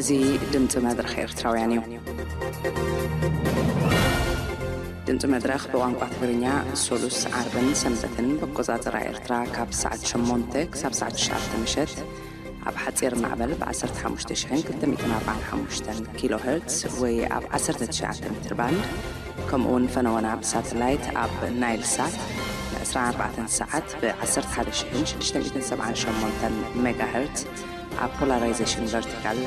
እዚ ድምፂ መድረኽ ኤርትራውያን እዩ። ድምፂ መድረኽ ብቋንቋ ትግርኛ ሶሉስ፣ ዓርብን ሰንበትን ብኣቆፃፅራ ኤርትራ ካብ ሰዓት ሸሞንተ ክሳብ ሰዓት ትሽዓተ ምሸት ኣብ ሓፂር ማዕበል ብ15,245 ኪሎ ሄርትስ ወይ ኣብ 19 ሜትር ባንድ፣ ከምኡ እውን ፈነወና ብሳተላይት ኣብ ናይል ሳት ን24 ሰዓት ብ11,678 ሜጋ ሄርትስ ኣብ ፖላራይዜሽን ቨርቲካል፣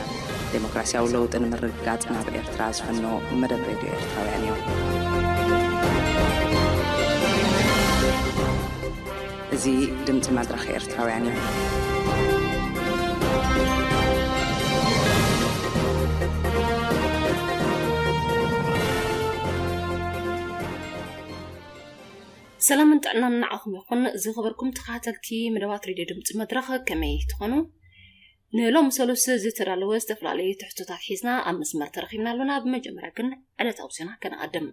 ዴሞክራሲያዊ ለውጢ ንምርግጋጽ ናብ ኤርትራ ዝፈኖ መደብ ሬድዮ ኤርትራውያን እዩ። እዚ ድምፂ መድረኽ ኤርትራውያን እዩ። ሰላምን ጥዕናን ንዓኹም ይኹን። ዝኸበርኩም ተኸታተልቲ መደባት ሬድዮ ድምፂ መድረኽ፣ ከመይ ትኾኑ? ንሎሚ ሰሉስ ዝተዳለወ ዝተፈላለዩ ትሕዝቶታት ሒዝና ኣብ መስመር ተረኺብና ኣሎና። ብመጀመርያ ግን ዕለታዊ ዜና ከነቐድም።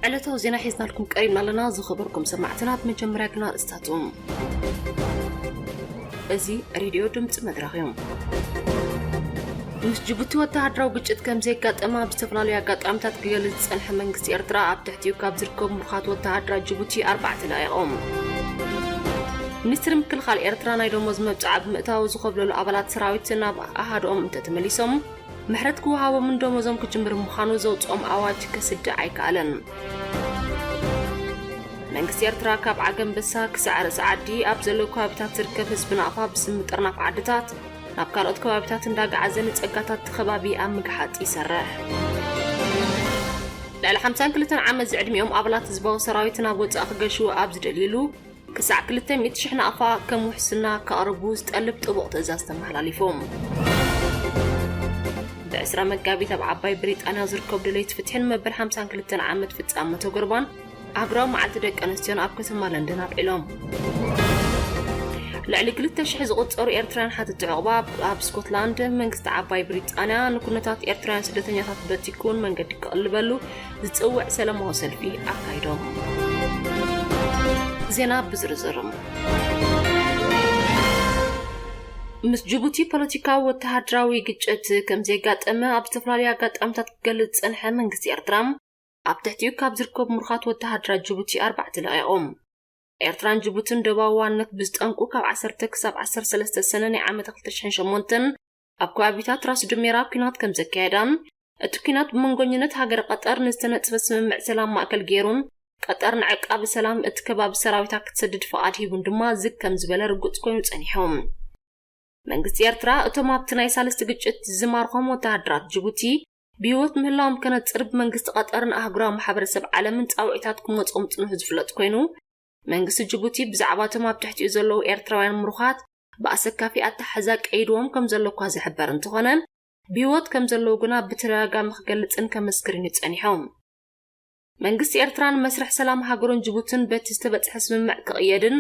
ዕለታዊ ዜና ሒዝናልኩም ቀሪብና ኣለና። ዝኸበርኩም ሰማዕትና፣ ብመጀመርያ ግን ኣርእስታቱ። እዚ ሬድዮ ድምፂ መድረኽ እዩ። ምስ ጅቡቲ ወተሃደራዊ ግጭት ከም ዘየጋጠመ ኣብ ዝተፈላለዩ ኣጋጣሚታት ክገልጽ ዝጸንሐ መንግስቲ ኤርትራ፣ ኣብ ትሕቲኡ ካብ ዝርከቡ ምሩኻት ወተሃደራት ጅቡቲ ኣርባዕተ ለቒቖም። ሚኒስትሪ ምክልኻል ኤርትራ ናይ ደሞዝ መብጽዓ ብምእታው ዝኸብለሉ ኣባላት ሰራዊት ናብ ኣሃድኦም እንተተመሊሶም፣ ምሕረት ክወሃቦምን ደሞዞም ክጅምር ምዃኑ ዘውጽኦም ኣዋጅ ከስድዕ ኣይከኣለን። መንግስቲ ኤርትራ ካብ ዓገምበሳ ክሳዕ ርእሲ ዓዲ ኣብ ዘለዉ ከባቢታት ዝርከብ ህዝቢ ናቕፋ ብስም ምጥርናፍ ዓድታት ናብ ካልኦት ከባቢታት እንዳገዓዘ ንጸጋታት እቲ ከባቢ ኣብ ምግሓጥ ይሰርሕ። ልዕሊ ሓምሳን ክልተን ዓመት ዝዕድሚኦም ኣባላት ህዝባዊ ሰራዊት ናብ ወጻኢ ክገሹ ኣብ ዝደልይሉ፣ ክሳዕ ክልተ ሚእቲ ሽሕ ናቕፋ ከም ውሕስና ከቕርቡ ዝጠልብ ጥቡቕ ትእዛዝ ተመሓላሊፎም። ብ20 መጋቢት ኣብ ዓባይ ብሪጣንያ ዝርከቡ ደለይቲ ፍትሒ ንመበል ሓምሳን ክልተን ዓመት ፍጻመ ተጎርባን ኣህጉራዊ መዓልቲ ደቂ ኣንስትዮን ኣብ ከተማ ለንደን ኣብዒሎም። ልዕሊ ክልተ ሽሕ ዝቑጸሩ ኤርትራውያን ሓተቲ ዕቑባ ኣብ፣ ኣብ ስኮትላንድ መንግስቲ ዓባይ ብሪጣንያ ንኩነታት ኤርትራውያን ስደተኛታት በቲኩን መንገዲ ክቕልበሉ ዝጽውዕ ሰላማዊ ሰልፊ ኣካይዶም። ዜና ብዝርዝር። ምስ ጅቡቲ ፖለቲካዊ ወተሃደራዊ ግጭት ከም ዘየጋጠመ ኣብ ዝተፈላለዩ ኣጋጣሚታት ክገልጽ ዝጸንሐ መንግስቲ ኤርትራ፣ ኣብ ትሕቲኡ ካብ ዝርከቡ ምሩኻት ወተሃደራት ጅቡቲ ኣርባዕተ ለቒቖም። ኤርትራን ጅቡትን ዶባዊ ዋንነት ብዝጠንቁ ካብ ዓሰርተ ክሳብ ዓሰርተ ሰለስተ ሰነ ናይ ዓመት ክልተ ሽሕን ሸሞንተን ኣብ ከባቢታት ራስ ዱሜራ ኲናት ከም ዘካየዳን፣ እቲ ኲናት ብመንጎኝነት ሃገረ ቀጠር ንዝተነጽፈ ስምምዕ ሰላም ማእከል ገይሩን፣ ቀጠር ንዕቃቢ ሰላም እቲ ከባቢ ሰራዊታ ክትሰድድ ፍቓድ ሂቡን ድማ ዝግ ከም ዝበለ ርጉጽ ኮይኑ ጸኒሑ። መንግስቲ ኤርትራ እቶም ኣብቲ ናይ ሳልስቲ ግጭት ዝማርኾም ወተሃደራት ጅቡቲ ብህይወት ምህላዎም ከነጽር ብመንግስቲ ቀጠርን ኣህጉራዊ ማሕበረሰብ ዓለምን ጻውዒታት ክመጾም ጽንሑ ዝፍለጥ ኮይኑ፣ መንግስቲ ጅቡቲ ብዛዕባ እቶም ኣብ ትሕቲኡ ዘለዉ ኤርትራውያን ምሩኻት ብኣሰካፊ ኣተሓሕዛ ቀይድዎም ከም ዘሎ እኳ ዝሕበር እንተኾነ፣ ብህይወት ከም ዘለዉ ግና ብተደጋጋሚ ክገልጽን ከመስክርን እዩ ጸኒሑ። መንግስቲ ኤርትራ ንመስርሕ ሰላም ሃገሩን ጅቡትን በቲ ዝተበጽሐ ስምምዕ ክቕየድን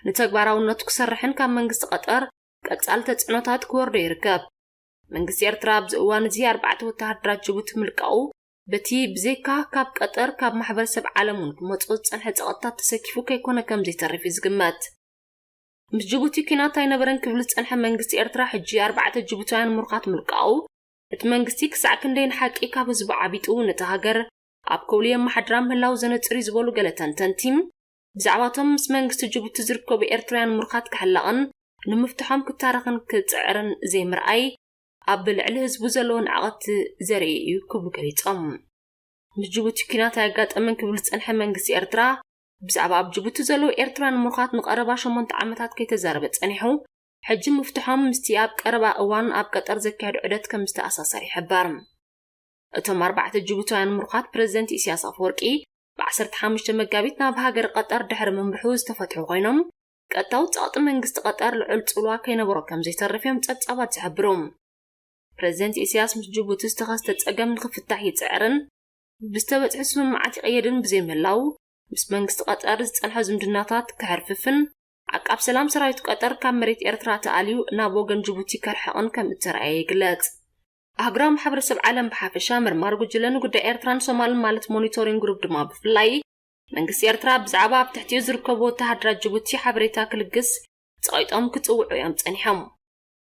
ንተግባራውነቱ ክሰርሕን ካብ መንግስቲ ቀጠር ቀጻሊ ተጽዕኖታት ክወርዶ ይርከብ። መንግስቲ ኤርትራ ኣብዚ እዋን እዚ ኣርባዕተ ወተሃደራት ጅቡቲ ምልቃቑ፣ በቲ ብዘይካ ካብ ቀጠር፣ ካብ ማሕበረሰብ ዓለም እውን ክመጽኦ ዝጸንሐ ጸቕጥታት ተሰኪፉ ከይኮነ ከም ዘይተርፍ እዩ ዝግመት። ምስ ጅቡቲ ኲናት ኣይነበረን ክብል ዝጸንሐ መንግስቲ ኤርትራ፣ ሕጂ ኣርባዕተ ጅቡታውያን ምሩኻት ምልቃቑ፣ እቲ መንግስቲ ክሳዕ ክንደይ ንሓቂ ካብ ህዝቡ ዓቢጡ፣ ነታ ሃገር ኣብ ከውሊ የመሓድራ ምህላው ዘነጽር እዩ ዝበሉ ገለ ተንተንቲ፣ ብዛዕባቶም ምስ መንግስቲ ጅቡቲ ዝርከቡ ኤርትራውያን ምሩኻት ክሕለቕን ንምፍትሖም ክታረኽን ክጽዕርን ዘይምርኣይ፣ ኣብ ልዕሊ ህዝቡ ዘለዎ ንዕቐት ዘርኢ እዩ ክብሉ ገሊጾም። ምስ ጅቡቲ ኲናት ኣየጋጠመን ክብል ዝጸንሐ መንግስቲ ኤርትራ፣ ብዛዕባ ኣብ ጅቡቲ ዘለዉ ኤርትራውያን ምሩኻት ንቐረባ ሸሞንተ ዓመታት ከይተዛረበ ጸኒሑ፣ ሕጂ ምፍትሖም ምስቲ ኣብ ቀረባ እዋን ኣብ ቀጠር ዘካየዶ ዑደት ከም ዝተኣሳሰር ይሕበር። እቶም ኣርባዕተ ጅቡታውያን ምሩኻት ፕረዚደንት ኢሳያስ ኣፈወርቂ ብ15 መጋቢት ናብ ሃገር ቀጠር ድሕሪ ምምርሑ ዝተፈትሑ ኮይኖም፣ ቀጥታዊ ጸቕጢ መንግስቲ ቀጠር ልዑል ጽልዋ ከይነበሮ ከም ዘይተርፍ እዮም ጸብጻባት ዝሕብሩ። ፕረዚደንት ኢሳያስ ምስ ጅቡቲ ዝተኸስተ ጸገም ንኽፍታሕ ይጽዕርን ብዝተበጽሐ ስምምዓት ይቕየድን ብዘይምህላው፣ ምስ መንግስቲ ቀጠር ዝጸንሐ ዝምድናታት ክሕርፍፍን ዓቃብ ሰላም ሰራዊት ቀጠር ካብ መሬት ኤርትራ ተኣልዩ ናብ ወገን ጅቡቲ ከርሕቕን ከም እተረኣየ ይግለጽ። ኣህጉራዊ ማሕበረሰብ ዓለም ብሓፈሻ፣ መርማሪ ጉጅለ ንጉዳይ ኤርትራን ሶማልን ማለት ሞኒቶሪንግ ግሩፕ ድማ ብፍላይ፣ መንግስቲ ኤርትራ ብዛዕባ ኣብ ትሕቲኡ ዝርከቡ ወተሃደራት ጅቡቲ ሓበሬታ ክልግስ ጸቒጦም ክጽውዑ እዮም ጸኒሖም።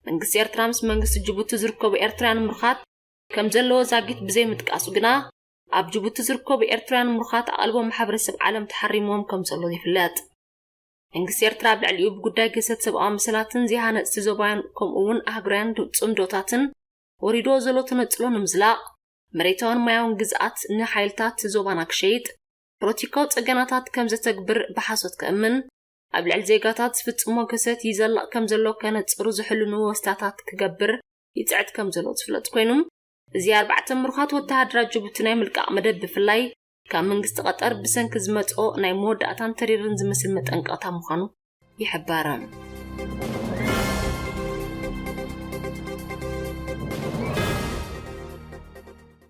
መንግስቲ ኤርትራ ምስ መንግስቲ ጅቡቲ ዝርከቡ ኤርትራውያን ምሩኻት ከም ዘለዎ ዛጊት ብዘይምጥቃሱ ግና፣ ኣብ ጅቡቲ ዝርከቡ ኤርትራውያን ምሩኻት ኣቓልቦ ማሕበረሰብ ዓለም ተሓሪምዎም ከም ዘሎ ይፍለጥ። መንግስቲ ኤርትራ ኣብ ልዕሊኡ ብጉዳይ ግህሰት ሰብኣዊ መሰላትን ዘይሃነጽቲ ዞባውያን ከምኡ እውን ኣህጉራውያን ጽምዶታትን ወሪድዎ ዘሎ ተነጽሎ ንምዝላቕ፣ መሬታውን ማያውን ግዝኣት ንሓይልታት ዞባና ክሸይጥ፣ ፖለቲካዊ ጽገናታት ከም ዘተግብር ብሓሶት ከእምን፣ ኣብ ልዕሊ ዜጋታት ዝፍጽሞ ግህሰት ይዘልቕ ከም ዘሎ ከነጽሩ ዝሕልኑ ወስታታት ክገብር ይጽዕት ከም ዘሎ ዝፍለጥ ኮይኑ፣ እዚ ኣርባዕተ ምሩኻት ወተሃደራት ጅቡቲ ናይ ምልቃቕ መደብ ብፍላይ ካብ መንግስቲ ቀጠር ብሰንኪ ዝመጽኦ ናይ መወዳእታን ተሪርን ዝመስል መጠንቀቕታ ምዃኑ ይሕበር።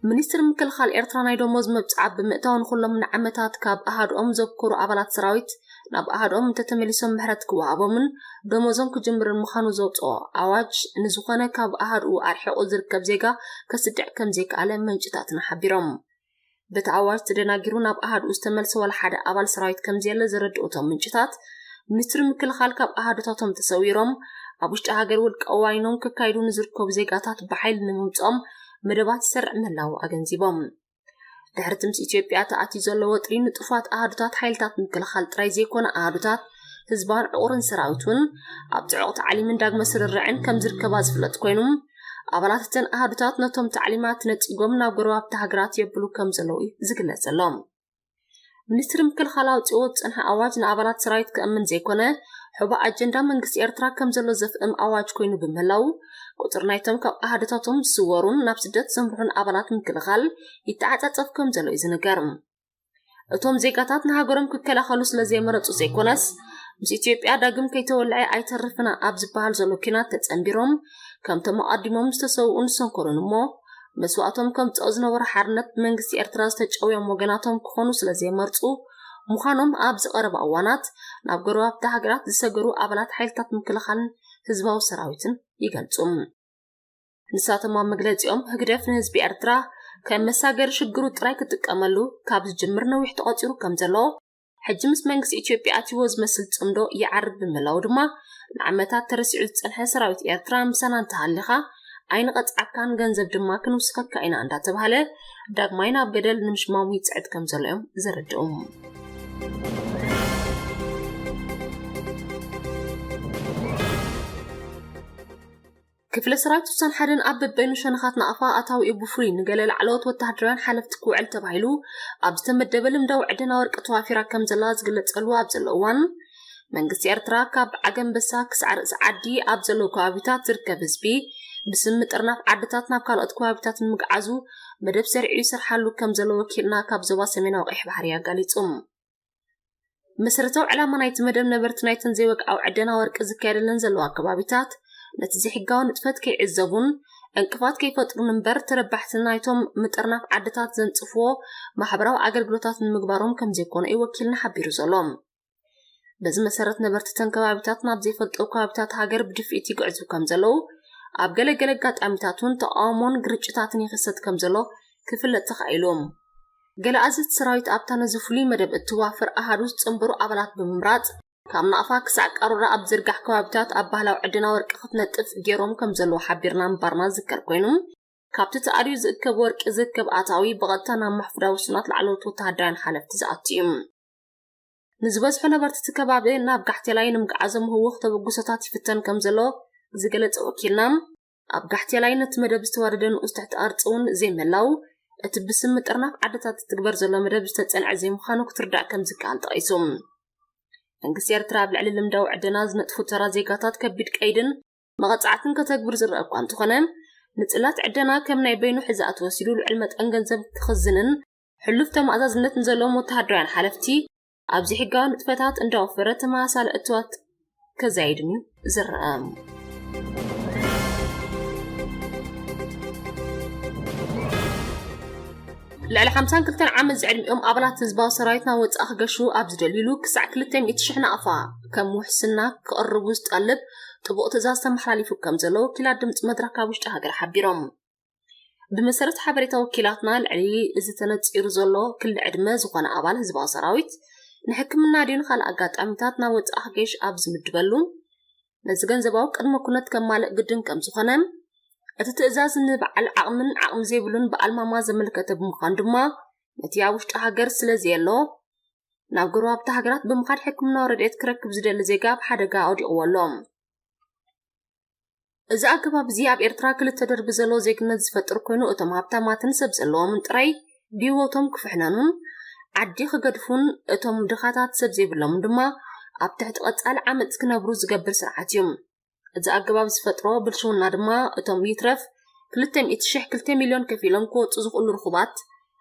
ሚኒስትሪ ምክልኻል ኤርትራ ናይ ደሞዝ መብጽዓ ብምእታው፣ ንኹሎም ንዓመታት ካብ ኣሃድኦም ዘብኮሩ ኣባላት ሰራዊት ናብ ኣሃድኦም እንተተመሊሶም ምሕረት ክወሃቦምን ደሞዞም ክጅምርን ምዃኑ ዘውጽኦ ኣዋጅ፣ ንዝኾነ ካብ ኣሃድኡ ኣርሒቑ ዝርከብ ዜጋ ከስድዕ ከም ዘይከኣለ ምንጭታትና ሓቢሮም። በቲ ኣዋጅ ተደናጊሩ ናብ ኣሃድኡ ዝተመልሰ ዋላ ሓደ ኣባል ሰራዊት ከም ዘየለ ዘረድኡ እቶም ምንጭታት፣ ሚኒስትሪ ምክልኻል ካብ ኣሃዱታቶም ተሰዊሮም ኣብ ውሽጢ ሃገር ውልቃዊ ዋኒኖም ከካይዱ ንዝርከቡ ዜጋታት ብሓይሊ ንምምጽኦም መደባት ይሰርዕ ምህላዉ ኣገንዚቦም። ድሕሪ እቲ ምስ ኢትዮጵያ ተኣትዩ ዘሎ ወጥሪ፣ ንጡፋት ኣሃዱታት ሓይልታት ምክልኻል ጥራይ ዘይኮነ፣ ኣሃዱታት ህዝባን ዕቑርን ሰራዊት እውን ኣብ ጽዑቕ ታዕሊምን ዳግመ ስርርዕን ከም ዝርከባ ዝፍለጥ ኮይኑ፣ ኣባላት እተን ኣሃዱታት ነቶም ታዕሊማት ነጺጎም ናብ ጎረባብቲ ሃገራት የብሉ ከም ዘለዉ እዩ ዝግለጽ ዘሎ። ሚኒስትሪ ምክልኻል ኣውጺኦ ዝጸንሐ ኣዋጅ ንኣባላት ሰራዊት ከእምን ዘይኮነ፣ ሕቡእ ኣጀንዳ መንግስቲ ኤርትራ ከም ዘሎ ዘፍእም ኣዋጅ ኮይኑ ብምህላዉ፣ ቁጽሪ ናይቶም ካብ ኣሃዱታቶም ዝስወሩን ናብ ስደት ዘምርሑን ኣባላት ምክልኻል ይተዓጻጸፍ ከም ዘሎ እዩ ዝንገር። እቶም ዜጋታት ንሃገሮም ክከላኸሉ ስለ ዘይመረጹ ዘይኮነስ፣ ምስ ኢትዮጵያ ዳግም ከይተወልዐ ኣይተርፍን ኣብ ዝበሃል ዘሎ ኲናት ተጸንቢሮም፣ ከምቶም ኣቐዲሞም ዝተሰውኡን ዝሰንከሉን እሞ፣ መስዋእቶም ከምጽኦ ዝነበሩ ሓርነት ብመንግስቲ ኤርትራ ዝተጨውዮም ወገናቶም ክኾኑ ስለ ዘይመርጹ ምዃኖም ኣብዚ ቀረባ እዋናት ናብ ጎረባብቲ ሃገራት ዝሰገሩ ኣባላት ሓይልታት ምክልኻልን ህዝባዊ ሰራዊትን ይገልጹ። ንሳቶም ኣብ መግለጺኦም፣ ህግደፍ ንህዝቢ ኤርትራ ከም መሳገሪ ሽግሩ ጥራይ ክጥቀመሉ ካብ ዝጅምር ነዊሕ ተቖጺሩ ከም ዘሎ፣ ሕጂ ምስ መንግስቲ ኢትዮጵያ ኣትይዎ ዝመስል ጽምዶ ይዓርግ ብምህላዉ ድማ፣ ንዓመታት ተረሲዑ ዝጸንሐ ሰራዊት ኤርትራ ምሳና እንተሃሊኻ ኣይንቐጽዓካን፣ ገንዘብ ድማ ክንውስኸካ ኢና እንዳተባህለ ዳግማይ ናብ ገደል ንምሽማሙ ይጽዕት ከም ዘሎ እዮም ዘረድኡ። ክፍለ ሰራዊት ስሳን ሓደን ኣብ በበይኑ ሸነኻት ናቕፋ ኣታዊኡ ብፍሉይ ንገለ ላዕለዎት ወተሃደራውያን ሓለፍቲ ክውዕል ተባሂሉ ኣብ ዝተመደበ ልምዳዊ ዕደና ወርቂ ተዋፊራ ከም ዘላ ዝግለጸሉ ኣብ ዘሎ እዋን፣ መንግስቲ ኤርትራ ካብ ዓገምበሳ ክሳዕ ርእሲ ዓዲ ኣብ ዘለዉ ከባቢታት ዝርከብ ህዝቢ ብስም ምጥርናፍ ዓድታት ናብ ካልኦት ከባቢታት ንምግዓዙ መደብ ሰሪዑ ይሰርሓሉ ከም ዘሎ ወኪልና ካብ ዞባ ሰሜናዊ ቀይሕ ባሕሪ ኣጋሊጹ። መሰረታዊ ዕላማ ናይቲ መደብ ነበርቲ ናይተን ዘይወግዓዊ ዕደና ወርቂ ዝካየደለን ዘለዋ ከባቢታት ነቲ ዘይሕጋዊ ንጥፈት ከይዕዘቡን ዕንቅፋት ከይፈጥሩን እምበር ተረባሕቲ ናይቶም ምጥርናፍ ዓድታት ዘንጽፍዎ ማሕበራዊ ኣገልግሎታት ንምግባሮም ከም ዘይኮነ እዩ ወኪልና ሓቢሩ ዘሎ። በዚ መሰረት ነበርቲ እተን ከባቢታት ናብ ዘይፈልጠው ከባቢታት ሃገር ብድፍኢት ይግዕዙ ከም ዘለዉ፣ ኣብ ገለ ገለ ኣጋጣሚታት እውን ተቃውሞን ግርጭታትን ይኽሰት ከም ዘሎ ክፍለጥ ተኻኢሉ። ገለ ኣዘዝቲ ሰራዊት ኣብታ ነዚ ፍሉይ መደብ እትዋፈር ኣሃዱ ዝጽንበሩ ኣባላት ብምምራጽ፣ ካብ ናቕፋ ክሳዕ ቃሮራ ኣብ ዝርጋሕ ከባቢታት ኣብ ባህላዊ ዕደና ወርቂ ክትነጥፍ ገይሮም ከም ዘለዉ ሓቢርና ምንባርና ዝዝከር ኮይኑ፣ ካብቲ ተኣልዩ ዝእከብ ወርቂ ዝእከብ ኣታዊ ብቐጥታ ናብ ማሕፉዳዊ ውሱናት ላዕለዎት ወተሃደራውያን ሓለፍቲ ዝኣቱ እዩ። ንዝበዝሑ ነበርቲ እቲ ከባቢ ናብ ጋሕቴላይ ንምግዓዞም ህውኽ ተበግሶታት ይፍተን ከም ዘሎ ዝገለጸ ወኪልና፣ ኣብ ጋሕቴላይ ነቲ መደብ ዝተዋደደ ንኡስ ትሕቲ ቅርጺ እውን ዘይምህላው፣ እቲ ብስም ምጥርናፍ ዓድታት ዝትግበር ዘሎ መደብ ዝተጸንዐ ዘይምዃኑ ክትርዳእ ከም ዝከኣል ጠቒሱ። መንግስቲ ኤርትራ ኣብ ልዕሊ ልምዳዊ ዕደና ዝነጥፉ ተራ ዜጋታት ከቢድ ቀይድን መቐጻዕትን ከተግብር ዝረአ እኳ እንተኾነ፣ ንጽላት ዕደና ከም ናይ በይኑ ሕዛእ ተወሲዱ ልዑል መጠን ገንዘብ ክኽዝንን ሕሉፍ ተመኣዛዝነት ንዘለዎም ወተሃደራውያን ሓለፍቲ ኣብ ዘይሕጋዊ ንጥፈታት እንዳወፈረ ተመሳሳሊ እትዋት ከዛይድን እዩ ዝረአ። ልዕሊ ሓምሳን ክልተን ዓመት ዝዕድሚኦም ኣባላት ህዝባዊ ሰራዊት ናብ ወጻኢ ክገሹ ኣብ ዝደልዩሉ ክሳዕ ክልተ ሚእቲ ሽሕ ናቕፋ ከም ውሕስና ክቕርቡ ዝጠልብ ጥቡቕ ትእዛዝ ተመሓላሊፉ ከም ዘሎ ወኪላት ድምፂ መድረኽ ካብ ውሽጢ ሃገር ሓቢሮም። ብመሰረት ሓበሬታ ወኪላትና፣ ልዕሊ እዚ ተነጺሩ ዘሎ ክሊ ዕድመ ዝኾነ ኣባል ህዝባዊ ሰራዊት ንሕክምና ድዩ ንኻልእ ኣጋጣሚታት ናብ ወጻኢ ክገሽ ኣብ ዝምድበሉ፣ ነዚ ገንዘባዊ ቅድመ ኩነት ከማልእ ግድን ከም ዝኾነ፣ እቲ ትእዛዝ ንበዓል ዓቕምን ዓቕሚ ዘይብሉን በዓል ማማ ዘመልከተ ብምዃኑ ድማ፣ ነቲ ኣብ ውሽጢ ሃገር ስለ ዘየሎ፣ ናብ ጎረባብቲ ሃገራት ብምኻድ ሕክምናዊ ረድኤት ክረክብ ዝደሊ ዜጋ ኣብ ሓደጋ ኣውዲቕዎ ኣሎ። እዚ ኣገባብ እዚ ኣብ ኤርትራ ክልተ ደርቢ ዘለዎ ዜግነት ዝፈጥር ኮይኑ፣ እቶም ሃብታማትን ሰብ ዘለዎምን ጥራይ ብህይወቶም ክፍሕነኑን ዓዲ ክገድፉን፣ እቶም ድኻታት ሰብ ዘይብሎምን ድማ ኣብ ትሕቲ ቀጻሊ ዓመጽ ክነብሩ ዝገብር ስርዓት እዩ። እዚ ኣገባብ ዝፈጥሮ ብልሽውና ድማ፣ እቶም ይትረፍ ክልተ ሚእቲ ሽሕ፣ ክልተ ሚልዮን ከፊሎም ክወጹ ዝኽእሉ ርኹባት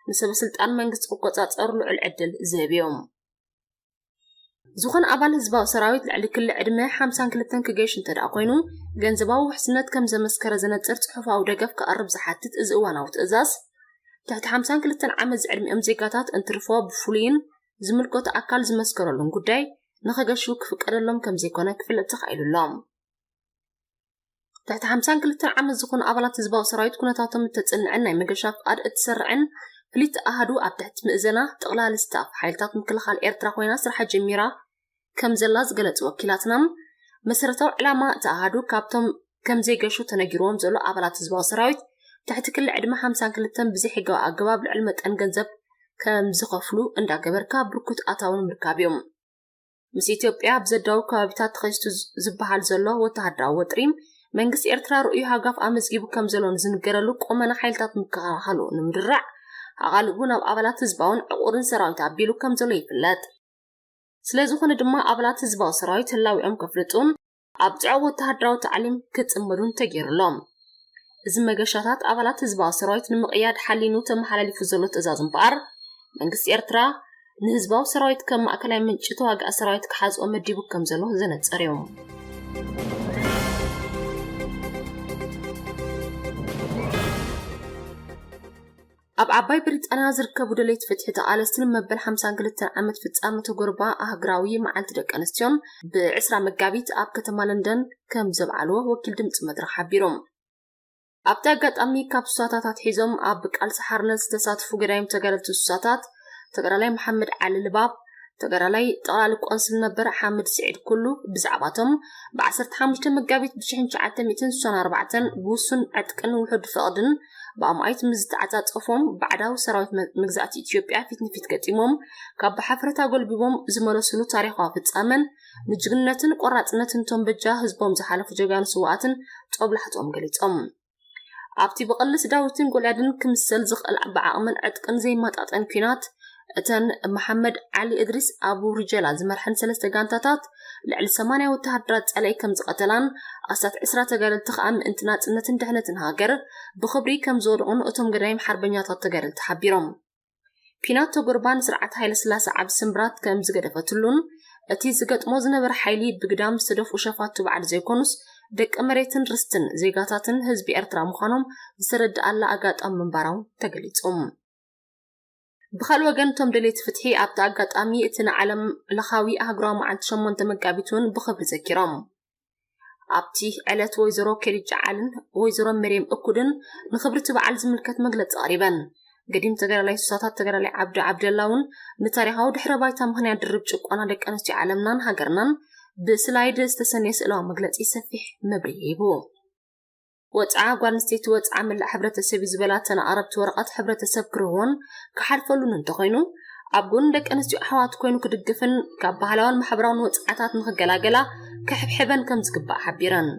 ንሰበ ስልጣን መንግስቲ ክቆጻጸሩ ልዑል ዕድል ዝህብ እዩ። ዝኾነ ኣባል ህዝባዊ ሰራዊት ልዕሊ ክሊ ዕድመ ሓምሳን ክልተን ክገይሽ እንተ ደኣ ኮይኑ፣ ገንዘባዊ ውሕስነት ከም ዘመስከረ ዘነጽር ጽሑፋዊ ደገፍ ከቕርብ ዝሓትት እዚ እዋናዊ ትእዛዝ፣ ትሕቲ ሓምሳን ክልተን ዓመት ዝዕድሚኦም ዜጋታት እንትርፎ ብፍሉይን ዝምልከቶ ኣካል ዝመስከረሉን ጉዳይ ንኸገሹ ክፍቀደሎም ከም ዘይኮነ ክፍለጥ ተኻኢሉ ኣሎ። ትሕቲ ሓምሳን ክልተን ዓመት ዝኾኑ ኣባላት ህዝባዊ ሰራዊት ኩነታቶም እተጽንዕን ናይ መገሻ ፍቓድ እትሰርዕን ፍልይቲ ኣሃዱ ኣብ ትሕቲ ምእዘና ጠቕላሊ ስታፍ ሓይልታት ምክልኻል ኤርትራ ኮይና ስርሓ ጀሚራ ከም ዘላ ዝገለጹ ወኪላትና፣ መሰረታዊ ዕላማ እቲ ኣሃዱ ካብቶም ከም ዘይገሹ ተነጊርዎም ዘሎ ኣባላት ህዝባዊ ሰራዊት ትሕቲ ክሊ ዕድመ ሓምሳን ክልተን ብዘይሕጋዊ ኣገባብ ልዕሊ መጠን ገንዘብ ከም ዝኸፍሉ እንዳገበርካ ብርኩት ኣታዊ ንምርካብ እዮም። ምስ ኢትዮጵያ ኣብ ዘዳው ከባቢታት ተኸሲቱ ዝ-፣ ዝበሃል ዘሎ ወተሃደራዊ ወጥሪ፣ መንግስቲ ኤርትራ ርእዩ ሃጋፍ ኣመዝጊቡ ከም ዘሎ ንዝንገረሉ ቆመና ሓይልታት ምክልኻሉ ንምድራዕ፣ ኣቓልቡ ናብ ኣባላት ህዝባውን ዕቑርን ሰራዊት ኣቢሉ ከም ዘሎ ይፍለጥ። ስለ ዝኾነ ድማ ኣባላት ህዝባዊ ሰራዊት ህላዊኦም ከፍልጡን ኣብ ጽዑቕ ወተሃደራዊ ታዕሊም ክጽመዱን ተገይሩሎም። እዚ መገሻታት ኣባላት ህዝባዊ ሰራዊት ንምቕያድ ሓሊኑ ተመሓላሊፉ ዘሎ ትእዛዝ እምበኣር፣ መንግስቲ ኤርትራ ንህዝባዊ ሰራዊት ከም ማእከላይ ምንጪ ተዋጋኢ ሰራዊት ክሓዝኦ መዲቡ ከም ዘሎ ዘነጸር እዩ። ኣብ ዓባይ ብሪጣንያ ዝርከቡ ደለይቲ ፍትሒ ተቓለስቲ ንመበል ሓምሳን ክልተን ዓመት ፍጻመ ተጎርባ ኣህጉራዊ መዓልቲ ደቂ ኣንስትዮን ብ ዕስራ መጋቢት ኣብ ከተማ ለንደን ከም ዘብዓልዎ ወኪል ድምጺ መድረኽ ሓቢሩ። ኣብቲ ኣጋጣሚ ካብ ሱሳታት ኣትሒዞም ኣብ ቃልሲ ሓርነት ዝተሳትፉ ገዳይም ተጋደልቲ ሱሳታት ተጋዳላይ መሓመድ ዓሊ ልባብ፣ ተጋዳላይ ጠቕላሊ ቆንስል ነበር ሓምድ ስዒድ ኩሉ ብዛዕባቶም ብ ዓሰርተ ሓሙሽተ መጋቢት ብ ሽሕን ትሽዓተ ሚእትን ስሳን ኣርባዕተን ብውሱን ዕጥቅን ውሑድ ፍቕድን ብኣማኢት ምስ ዝተዓጻጸፎም ባዕዳዊ ሰራዊት መ-፣ መግዛእቲ ኢትዮጵያ ፊት ንፊት ገጢሞም ካብ ብሓፍረት ኣጎልቢቦም ዝመለስሉ ታሪኻዊ ፍጻመን ንጅግንነትን ቆራጽነትን እቶም በጃ ህዝቦም ዝሓለፉ ጀጋኑ ስውኣትን ጦብላሕትኦም ገሊጾም። ኣብቲ ብቐልስ ዳዊትን ጎልያድን ክምሰል ዝኽእል ብዓቕምን ዕጥቅን ዘይመጣጠን ኲናት፣ እተን መሓመድ ዓሊ እድሪስ ኣቡ ሪጀላ ዝመርሐን ሰለስተ ጋንታታት ልዕሊ ሰማንያ ወተሃደራት ጸላኢ ከም ዝቐተላን ኣስታት ዕስራ ተጋደልቲ ከኣ ምእንቲ ናጽነትን ድሕነትን ሃገር ብኽብሪ ከም ዝወደቑን እቶም ገዳይም ሓርበኛታት ተጋደልቲ ሓቢሮም። ኲናት ተጎርባ ንስርዓት ሃይለ ስላሴ ዓቢ ስምብራት ከም ዝገደፈትሉን እቲ ዝገጥሞ ዝነበረ ሓይሊ ብግዳም ዝተደፍኡ ሸፋቱ ባዕዲ ዘይኮኑስ ደቂ መሬትን ርስትን ዜጋታትን ህዝቢ ኤርትራ ምዃኖም ዝተረድኣላ ኣጋጣሚ ምንባራውን ተገሊጹ። ብኻልእ ወገን፣ እቶም ደለይቲ ፍትሒ ኣብቲ ኣጋጣሚ እቲ ንዓለም ለኻዊ ኣህጉራዊ መዓልቲ ሸሞንተ መጋቢት እውን ብኽብሪ ዘኪሮም። ኣብቲ ዕለት ወይዘሮ ከዲጃ ዓልን ወይዘሮ መርየም እኩድን ንኽብሪ እቲ በዓል ዝምልከት መግለጺ ኣቕሪበን። ገዲም ተጋዳላይ ሱሳታት ተጋዳላይ ዓብዱ ዓብደላ እውን ንታሪኻዊ ድሕረ ባይታ ምኽንያት ድርብ ጭቆና ደቂ ኣንስትዮ ዓለምናን ሃገርናን ብስላይድ ዝተሰነየ ስእላዊ መግለጺ ሰፊሕ መብርሂ ሂቡ። ወጽዓ ጓል ኣንስተይቲ ወጽዓ መላእ ሕብረተሰብ እዩ ዝበላ እተን ኣቕረብቲ ወረቐት፣ ሕብረተሰብ ክርህዎን ክሓልፈሉን እንተኾይኑ፣ ኣብ ጎኒ ደቂ ኣንስትዮ ኣሕዋቱ ኮይኑ ክድግፍን ካብ ባህላውን ማሕበራውን ወጽዓታት ንኽገላገላ ክሕብሕበን ከም ዝግባእ ሓቢረን።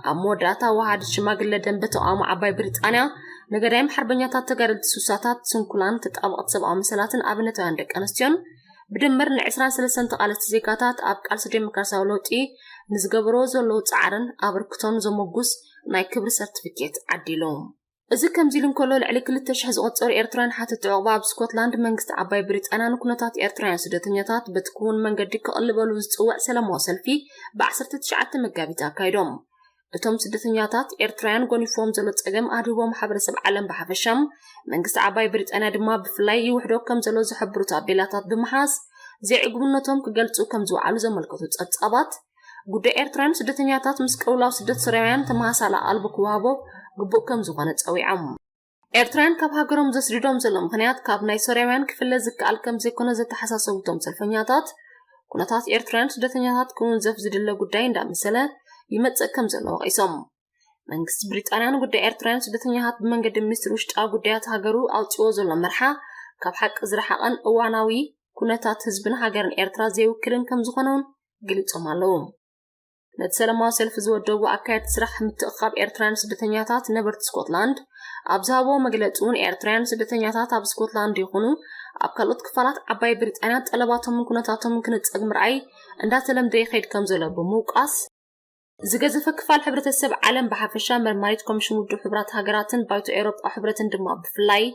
ኣብ መወዳእታ፣ ወሃዲት ሽማግለ ደንበ ተቓውሞ ዓባይ ብሪጣንያ፣ ንገዳይም ሓርበኛታት ተጋደልቲ ሱሳታት፣ ስንኩላን፣ ተጣበቕቲ ሰብኣዊ መሰላትን ኣብነታውያን ደቂ ኣንስትዮን፣ ብድምር ንዕስራን ሰለስተን ተቓለስቲ ዜጋታት ኣብ ቃልሲ ዴሞክራሲያዊ ለውጢ ንዝገበርዎ ዘለዉ ጻዕርን ኣበርክቶን ዘሞጉስ ናይ ክብሪ ሰርቲፊኬት ዓዲሉ። እዚ ከምዚ ኢሉ እንከሎ፣ ልዕሊ ክልተ ሽሕ ዝቑጸሩ ኤርትራውያን ሓተቲ ዑቕባ ኣብ ስኮትላንድ፣ መንግስቲ ዓባይ ብሪጣንያ ንኩነታት ኤርትራውያን ስደተኛታት በቲ ክውን መንገዲ ክቕልበሉ ዝጽውዕ ሰላማዊ ሰልፊ ብ ዓሰርተ ትሽዓተ መጋቢት ኣካይዶም። እቶም ስደተኛታት ኤርትራውያን ጎኒፎም ዘሎ ጸገም ኣድህቦ ማሕበረሰብ ዓለም ብሓፈሻ፣ መንግስቲ ዓባይ ብሪጣንያ ድማ ብፍላይ ይውሕዶ ከም ዘሎ ዝሕብሩ ታቤላታት ብምሓዝ፣ ዘይዕጉብነቶም ክገልጹ ከም ዝወዓሉ ዘመልከቱ ጸብጻባት፣ ጉዳይ ኤርትራውያን ስደተኛታት ምስ ቅልውላው ስደት ሶርያውያን ተመሳሳሊ ኣቓልቦ ክወሃቦ ግቡእ ከም ዝኾነ ጸዊዖም። ኤርትራውያን ካብ ሃገሮም ዘስድዶም ዘሎ ምኽንያት ካብ ናይ ሶርያውያን ክፍለ ዝከኣል ከም ዘይኮነ ዘተሓሳሰቡ እቶም ሰልፈኛታት፣ ኩነታት ኤርትራውያን ስደተኛታት ክውንዘፍ ዝድለ ጉዳይ እንዳመሰለ ይመጽእ ከም ዘሎ ወቒሶም። መንግስቲ ብሪጣንያ ንጉዳይ ኤርትራውያን ስደተኛታት ብመንገዲ ሚኒስትሪ ውሽጣዊ ጉዳያት ሃገሩ ኣውጺዎ ዘሎ መርሓ ካብ ሓቂ ዝረሓቐን እዋናዊ ኩነታት ህዝብን ሃገርን ኤርትራ ዘይውክልን ከም ዝኾነ እውን ገሊጾም ኣለዉ። ነቲ ሰላማዊ ሰልፊ ዝወደቡ ኣካየድቲ ስራሕ ምትእኽኻብ ኤርትራውያን ስደተኛታት ነበርቲ ስኮትላንድ ኣብ ዝሃብዎ መግለጺ እውን ኤርትራውያን ስደተኛታት ኣብ ስኮትላንድ ይኹኑ ኣብ ካልኦት ክፋላት ዓባይ ብሪጣንያ ጠለባቶምን ኩነታቶምን ክንጸግ ምርኣይ እንዳተለምደ ይኸይድ ከም ዘሎ ብምውቃስ፣ ዝገዘፈ ክፋል ሕብረተሰብ ዓለም ብሓፈሻ፣ መርማሪት ኮሚሽን ውድብ ሕቡራት ሃገራትን ባይቶ ኤውሮጳ ሕብረትን ድማ ብፍላይ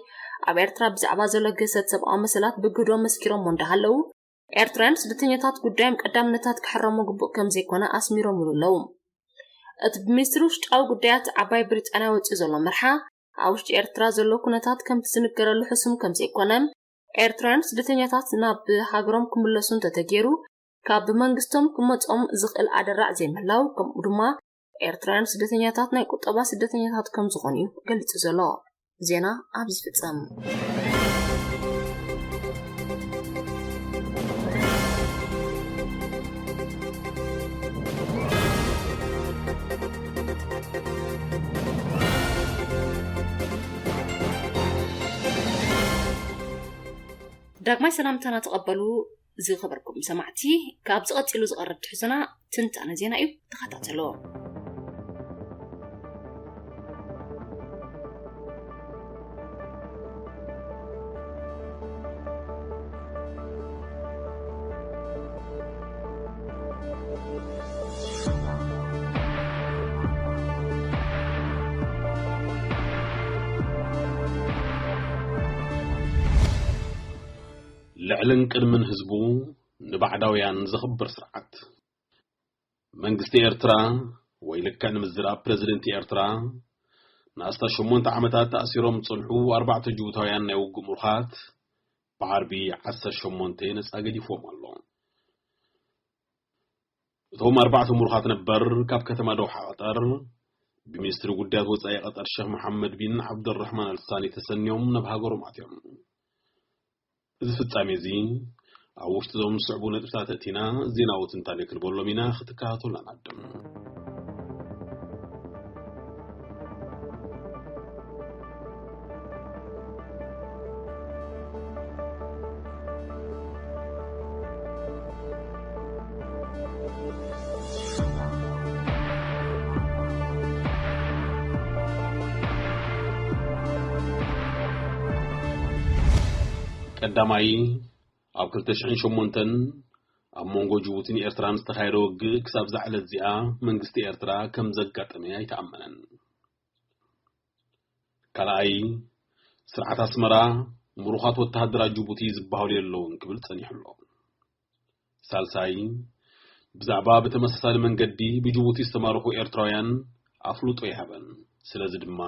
ኣብ ኤርትራ ብዛዕባ ዘሎ ግህሰት ሰብኣዊ መሰላት ብግህዶ መስኪሮሞ እንዳሃለዉ፣ ኤርትራውያን ስደተኛታት ጉዳዮም ቀዳምነታት ክሕረሞ ግቡእ ከም ዘይኮነ ኣስሚሮምሉ ኣለዉ። እቲ ብሚኒስትሪ ውሽጣዊ ጉዳያት ዓባይ ብሪጣንያ ወጺኡ ዘሎ መርሓ፣ ኣብ ውሽጢ ኤርትራ ዘሎ ኩነታት ከምቲ ዝንገረሉ ሕሱም ከም ዘይኮነ፣ ኤርትራውያን ስደተኛታት ናብ ሃገሮም ክምለሱ እንተተገይሩ፣ ካብ ብመንግስቶም ክመጾም ዝኽእል ኣደራዕ ዘይምህላው፣ ከምኡ ድማ ኤርትራውያን ስደተኛታት ናይ ቁጠባ ስደተኛታት ከም ዝኾኑ እዩ ገሊጹ ዘሎ። ዜና ኣብዚ ይፍጸም። ዳግማይ ሰላምታና ተቐበሉ ዝኸበርኩም ሰማዕቲ። ካብዚ ቀጺሉ ዝቐርብ ትሕዝቶና ትንታነ ዜና እዩ፣ ተኸታተሎ። ልዕልን ቅድምን ህዝቡ ንባዕዳውያን ዘኽብር ስርዓት። መንግስቲ ኤርትራ፣ ወይ ልክዕ ንምዝራብ ፕረዚደንት ኤርትራ፣ ንኣስታት ሸሞንተ ዓመታት ተኣሲሮም ዝጸንሑ ኣርባዕተ ጅቡታውያን ናይ ውግእ ምሩኻት፣ ብዓርቢ ዓሰርተ ሸሞንተ ነጻ ገዲፍዎም ኣሎ። እቶም ኣርባዕተ ምሩኻት ነበር ካብ ከተማ ዶሓ ቀጠር፣ ብሚኒስትሪ ጉዳያት ወጻኢ ቀጠር ሸኽ መሓመድ ቢን ዓብደልራሕማን ኣልሳኒ ተሰንዮም ናብ ሃገሮም ኣትዮም። እዚ ፍጻሜ እዚ ኣብ ውሽጢ እዞም ዝስዕቡ ነጥብታት ኣእቲና ዜናዊ ትንታኔ ክንበሎም ኢና፣ ክትከታተሉና ንዓድም። ቀዳማይ፣ ኣብ ክልተ ሽሕን ሸሞንተን ኣብ መንጎ ጅቡቲን ኤርትራን ዝተኻየደ ውግእ ክሳብ እዛ ዕለት እዚኣ መንግስቲ ኤርትራ ከም ዘጋጠመ ኣይተኣመነን። ካልኣይ፣ ስርዓት ኣስመራ ምሩኻት ወተሃደራት ጅቡቲ ዝበሃሉ የለውን ክብል ጸኒሑ ኣሎ። ሳልሳይ፣ ብዛዕባ ብተመሳሳሊ መንገዲ ብጅቡቲ ዝተማረኹ ኤርትራውያን ኣፍልጦ ይሃበን፣ ስለዚ ድማ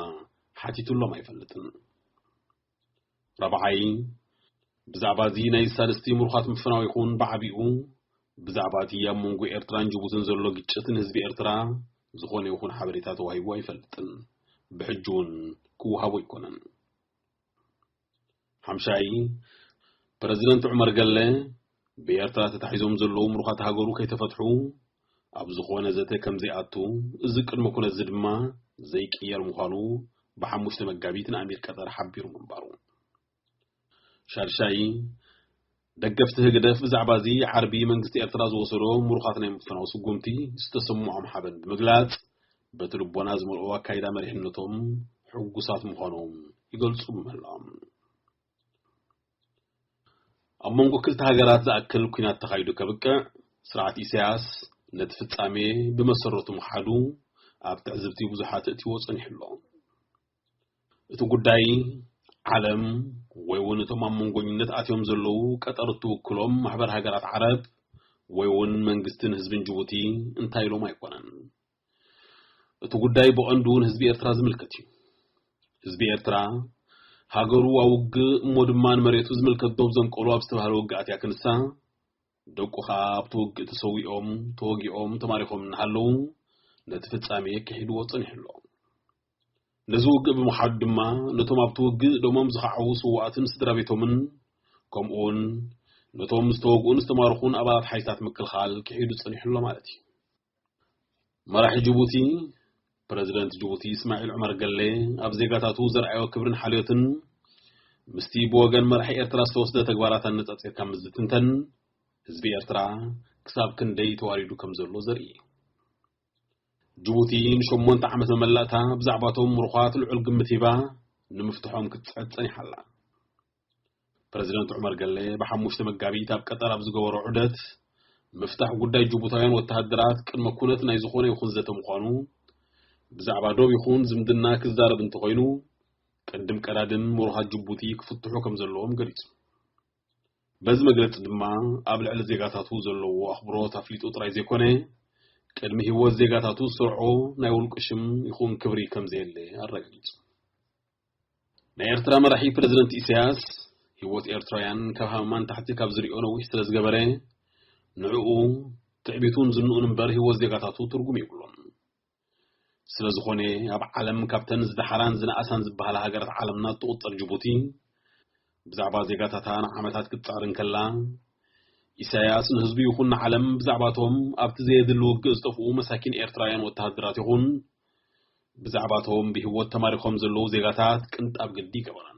ሓቲቱሎም ኣይፈልጥን። ራብዓይ፣ ብዛዕባ እዚ ናይ ሳልስቲ ምሩኻት ምፍናው ይኹን ብዓቢኡ ብዛዕባ እቲ ኣብ መንጎ ኤርትራን ጅቡትን ዘሎ ግጭት ንህዝቢ ኤርትራ ዝኾነ ይኹን ሓበሬታ ተዋሂቡ ኣይፈልጥን፣ ብሕጂ እውን ክወሃቦ ኣይኮነን። ሓምሻይ፣ ፕረዚደንት ዑመር ገለ ብኤርትራ ተታሒዞም ዘለዉ ምሩኻት ሃገሩ ከይተፈትሑ ኣብ ዝኾነ ዘተ ከም ዘይኣቱ፣ እዚ ቅድመ ኩነት እዚ ድማ ዘይቅየር ምዃኑ ብሓሙሽተ መጋቢት ንኣሚር ቀጠር ሓቢሩ ምንባሩ። ሻድሻይ፣ ደገፍቲ ህግደፍ ብዛዕባ እዚ ዓርቢ መንግስቲ ኤርትራ ዝወሰዶ ምሩኻት ናይ ምፍናው ስጉምቲ ዝተሰምዖም ሓበን ብምግላጽ፣ በቲ ልቦና ዝመልኦ ኣካይዳ መሪሕነቶም ሕጉሳት ምዃኖም ይገልጹ ብምህላዎም። ኣብ መንጎ ክልተ ሃገራት ዝኣክል ኲናት ተኻይዱ ከብቅዕ፣ ስርዓት ኢሳያስ ነቲ ፍጻሜ ብመሰረቱ ምኽሓዱ ኣብ ትዕዝብቲ ብዙሓት እእትይዎ ጸኒሑ ኣሎ። እቲ ጉዳይ፣ ዓለም ወይ እውን እቶም ኣብ መንጎኝነት ኣትዮም ዘለዉ ቀጠር እትውክሎም ማሕበር ሃገራት ዓረብ ወይ እውን መንግስትን ህዝብን ጅቡቲ እንታይ ኢሎም ኣይኮነን። እቲ ጉዳይ ብቐንዱ ንህዝቢ ኤርትራ ዝምልከት እዩ። ህዝቢ ኤርትራ፣ ሃገሩ ኣብ ውግእ እሞ ድማ ንመሬቱ ዝምልከት ዶብ ዘንቀሉ ኣብ ዝተባህለ ውግኣት እያ ክንሳ፣ ደቁ ኸኣ ኣብቲ ውግእ ተሰዊኦም፣ ተወጊኦም፣ ተማሪኾም እናሃለዉ፣ ነቲ ፍጻሜ ክሒድዎ ጸኒሑ ኣሎ። ነዚ ውግእ ብምኻድ ድማ፣ ነቶም ኣብቲ ውግእ ደሞም ዝኸዓዉ ስዉኣትን ስድራ ቤቶምን፣ ከምኡውን ነቶም ዝተወግኡን ዝተማርኹን ኣባላት ሓይልታት ምክልኻል ክሒዱ ጸኒሑ ኣሎ ማለት እዩ። መራሒ ጅቡቲ፣ ፕረዚደንት ጅቡቲ እስማዒል ዑመር ገሌ፣ ኣብ ዜጋታቱ ዘርኣዮ ክብርን ሓልዮትን፣ ምስቲ ብወገን መራሒ ኤርትራ ዝተወስደ ተግባራት ኣነጻጺርካ ምስ ዝትንተን፣ ህዝቢ ኤርትራ ክሳብ ክንደይ ተዋሪዱ ከም ዘሎ ዘርኢ እዩ። ጅቡቲ ንሸሞንተ ዓመት መመላእታ ብዛዕባቶም ምሩኻት ልዑል ግምት ሂባ፣ ንምፍትሖም ክትጽዕት ጸኒሓ ኣላ። ፕረዚደንት ዑመር ገሌ ብሓሙሽተ መጋቢት ኣብ ቀጠር ኣብ ዝገበሮ ዑደት፣ ምፍታሕ ጉዳይ ጅቡታውያን ወተሃደራት ቅድመ ኩነት ናይ ዝኾነ ይኹን ዘተ ምዃኑ፣ ብዛዕባ ዶብ ይኹን ዝምድና ክዛረብ እንተኾይኑ፣ ቅድም ቀዳድም ምሩኻት ጅቡቲ ክፍትሑ ከም ዘለዎም ገሊጹ። በዚ መግለጺ ድማ፣ ኣብ ልዕሊ ዜጋታቱ ዘለዎ ኣኽብሮት ኣፍሊጡ ጥራይ ዘይኮነ፣ ቅድሚ ህይወት ዜጋታቱ ዝሰርዖ ናይ ውልቁ ሽም ይኹን ክብሪ ከም ዘየለ ኣረጋጊጹ። ናይ ኤርትራ መራሒ ፕረዚደንት ኢሳያስ፣ ህይወት ኤርትራውያን ካብ ሃማማ ንታሕቲ ካብ ዝሪኦ ነዊሕ ስለ ዝገበረ፣ ንዕኡ ትዕቢቱን ዝንኡን እምበር ህይወት ዜጋታቱ ትርጉም የብሉን። ስለ ዝኾነ፣ ኣብ ዓለም ካብተን ዝደሓራን ዝነኣሳን ዝበሃላ ሃገራት ዓለምና እትቑጸር ጅቡቲ፣ ብዛዕባ ዜጋታታ ንዓመታት ክትጽዕር እንከላ፣ ኢሳያስ ንህዝቡ ይኹን ንዓለም ብዛዕባቶም ኣብቲ ዘየድሊ ውግእ ዝጠፍኡ መሳኪን ኤርትራውያን ወተሃደራት ይኹን ብዛዕባቶም ብህይወት ተማሪኾም ዘለዉ ዜጋታት ቅንጣብ ግዲ ይገበራን።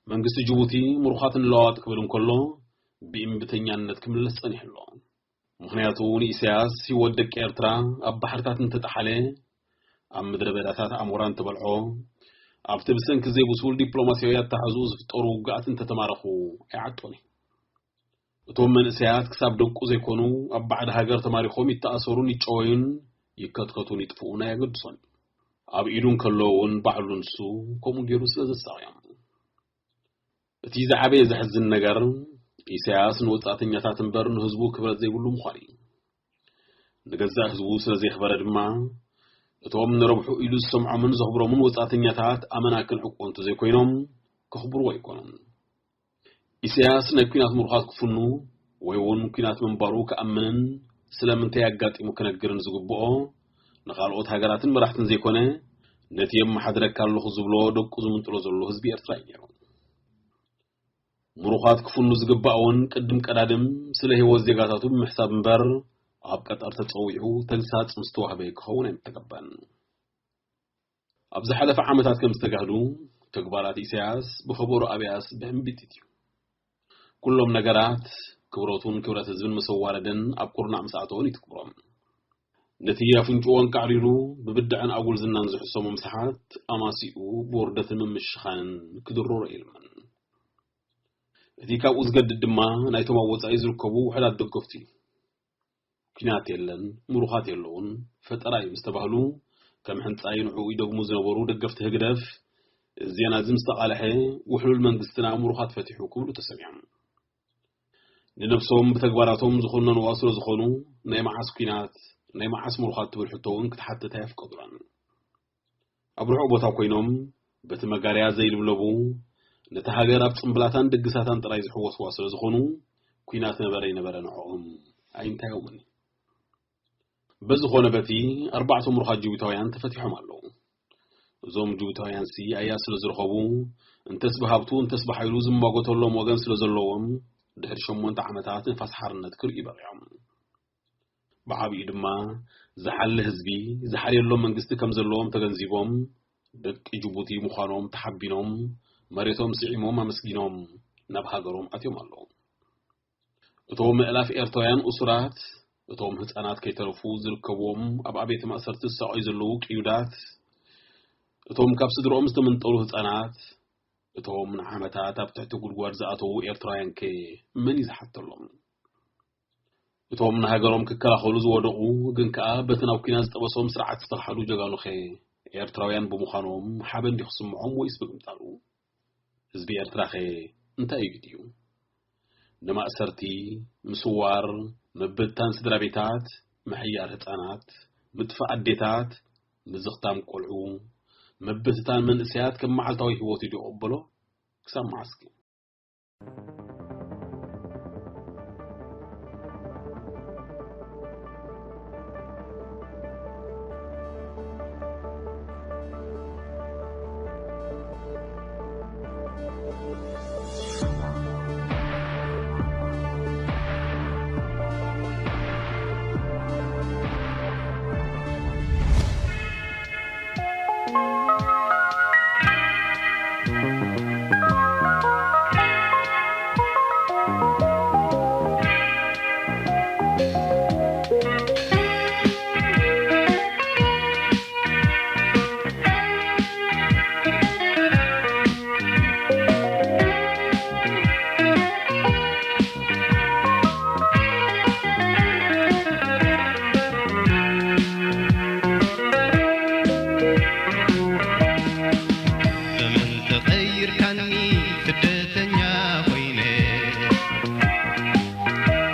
መንግስቲ ጅቡቲ ምሩኻት ንለዋወጥ ክብል እንከሎ፣ ብእምቢተኛነት ክምለስ ጸኒሑ ኣሎ። ምኽንያቱ ንኢሳያስ ህይወት ደቂ ኤርትራ ኣብ ባሕርታት እንተጠሓለ፣ ኣብ ምድረ በዳታት ኣሞራ እንተበልዖ፣ ኣብቲ ብሰንኪ ዘይብሱል ዲፕሎማስያዊ ኣተሓሕዝኡ ዝፍጠሩ ውግኣት እንተተማረኹ ኣይዓጦን እዩ። እቶም መንእሰያት ክሳብ ደቁ ዘይኮኑ ኣብ ባዕዲ ሃገር ተማሪኾም ይተኣሰሩን ይጨወዩን፣ ይከትከቱን ይጥፍኡን ኣየገድሶን እዩ። ኣብ ኢዱ እንከሎ እውን ባዕሉ ንሱ ከምኡ ገይሩ ስለ ዘሳቕዮም። እቲ ዝዓበየ ዘሕዝን ነገር፣ ኢሳያስ ንወጻእተኛታት እምበር ንህዝቡ ክብረት ዘይብሉ ምዃኑ እዩ። ንገዛእ ህዝቡ ስለ ዘየኽበረ ድማ፣ እቶም ንረብሑ ኢሉ ዝሰምዖምን ዘኽብሮምን ወጻእተኛታት ኣመናክን ዕቆንቱ ዘይኮይኖም፣ ከኽብርዎ ኣይኮኑን። ኢሳያስ ናይ ኲናት ምሩኻት ክፍኑ ወይ እውን ኲናት ምንባሩ ክኣምንን ስለምንታይ ኣጋጢሙ ክነግርን ዝግብኦ ንኻልኦት ሃገራትን መራሕትን ዘይኮነ፣ ነቲ የመሓድረካ ኣለኹ ዝብሎ ደቁ ዝምንጥሎ ዘሎ ህዝቢ ኤርትራ እዩ ነይሩ። ምሩኻት ክፍኑ ዝግባእ እውን ቅድም ቀዳድም ስለ ህይወት ዜጋታቱ ብምሕሳብ እምበር፣ ኣብ ቀጠር ተጸዊዑ ተግሳጽ ምስ ተዋህበ ክኸውን ኣይምተገባን። ኣብ ዝሓለፈ ዓመታት ከም ዝተጋህዱ፣ ተግባራት ኢሳያስ ብኸበሮ ኣብያስ ብእምቢጢት እዩ። ኩሎም ነገራት፣ ክብረቱን ክብረት ህዝብን ምስ ኣዋረደን ኣብ ኩርናዕ ምስ ኣእተወን እዩ ትክብሮም። ነቲ ኣፍንጭኡ ኣንቃዕሪሩ፣ ብብድዐን ኣጉል ዝናን ዝሕሰሞ ምስሓት፣ ኣማሲኡ ብውርደትን ምምሽኻንን ክድርሮ ይልምን። እቲ ካብኡ ዝገድድ ድማ ናይቶም ኣብ ወጻኢ ዝርከቡ ውሑዳት ደገፍቱ እዩ። ኲናት የለን፣ ምሩኻት የለውን፣ ፈጠራ እዩ ምስ ተባህሉ፣ ከም ሕንጻይ ንዕኡ ይደግሙ ዝነበሩ ደገፍቲ ህግደፍ፣ እዚ ዜና እዚ ምስ ተቓልሐ፣ ውሕሉል መንግስትና ምሩኻት ፈቲሑ ክብሉ ተሰሚዖም። ንነብሶም ብተግባራቶም ዝኾነንዋ ስለ ዝኾኑ፣ ናይ መዓስ ኲናት፣ ናይ መዓስ ምሩኻት ትብል ሕቶ እውን ክትሓትት ኣየፍቀዱላን። ኣብ ርሑቕ ቦታ ኮይኖም፣ በቲ መጋርያ ዘይልብለቡ፣ ነታ ሃገር ኣብ ጽምብላታን ድግሳታን ጥራይ ዝሕወስዋ ስለ ዝኾኑ፣ ኲናት ነበረ ኣይነበረ ንዕኦም ኣይንታዮምን። በዝኾነ በቲ፣ ኣርባዕተ ምሩኻት ጅቡታውያን ተፈቲሖም ኣለዉ። እዞም ጅቡታውያንሲ ኣያ ስለ ዝረኸቡ፣ እንተስ ብሃብቱ እንተስ ብሓይሉ ዝሟገተሎም ወገን ስለ ዘለዎም፣ ድሕሪ ሸሞንተ ዓመታት ንፋስ ሓርነት ክርእዩ በቒዖም። ብዓቢኡ ድማ ዝሓሊ ህዝቢ፣ ዝሓልየሎም መንግስቲ ከም ዘለዎም ተገንዚቦም፣ ደቂ ጅቡቲ ምዃኖም ተሓቢኖም፣ መሬቶም ስዒሞም ኣመስጊኖም፣ ናብ ሃገሮም ኣትዮም ኣለዉ። እቶም ምእላፍ ኤርትራውያን እሱራት፣ እቶም ህጻናት ከይተረፉ ዝርከብዎም ኣብ ኣብያተ ማእሰርቲ ዝሳቐዩ ዘለዉ ቅዩዳት፣ እቶም ካብ ስድርኦም ዝተመንጠሉ ህጻናት፣ እቶም ንዓመታት ኣብ ትሕቲ ጉድጓድ ዝኣተዉ ኤርትራውያንከ መን እዩ ዝሓተሎም? እቶም ንሃገሮም ክከላኸሉ ዝወደቑ፣ ግን ከኣ በቲ ናብ ኲናት ዝጠበሶም ስርዓት ዝተኻሕዱ ጀጋኑኸ ኤርትራውያን ብምዃኖም ሓበን ድዩ ክስምዖም ወይስ ብምምጣሉ? ህዝቢ ኤርትራኸ እንታይ እዩ ግዲኡ? ንማእሰርቲ፣ ምስዋር፣ ምብትታን ስድራ ቤታት፣ ምሕያር ህጻናት፣ ምጥፋእ ኣዴታት፣ ምዝኽታም ቆልዑ፣ ምብትታን መንእሰያት ከም መዓልታዊ ህይወት እዩ ዝቕበሎ። ክሳብ መዓስኪ? ዘመን ተቐይርካኒ ስደተኛ ኮይነ፣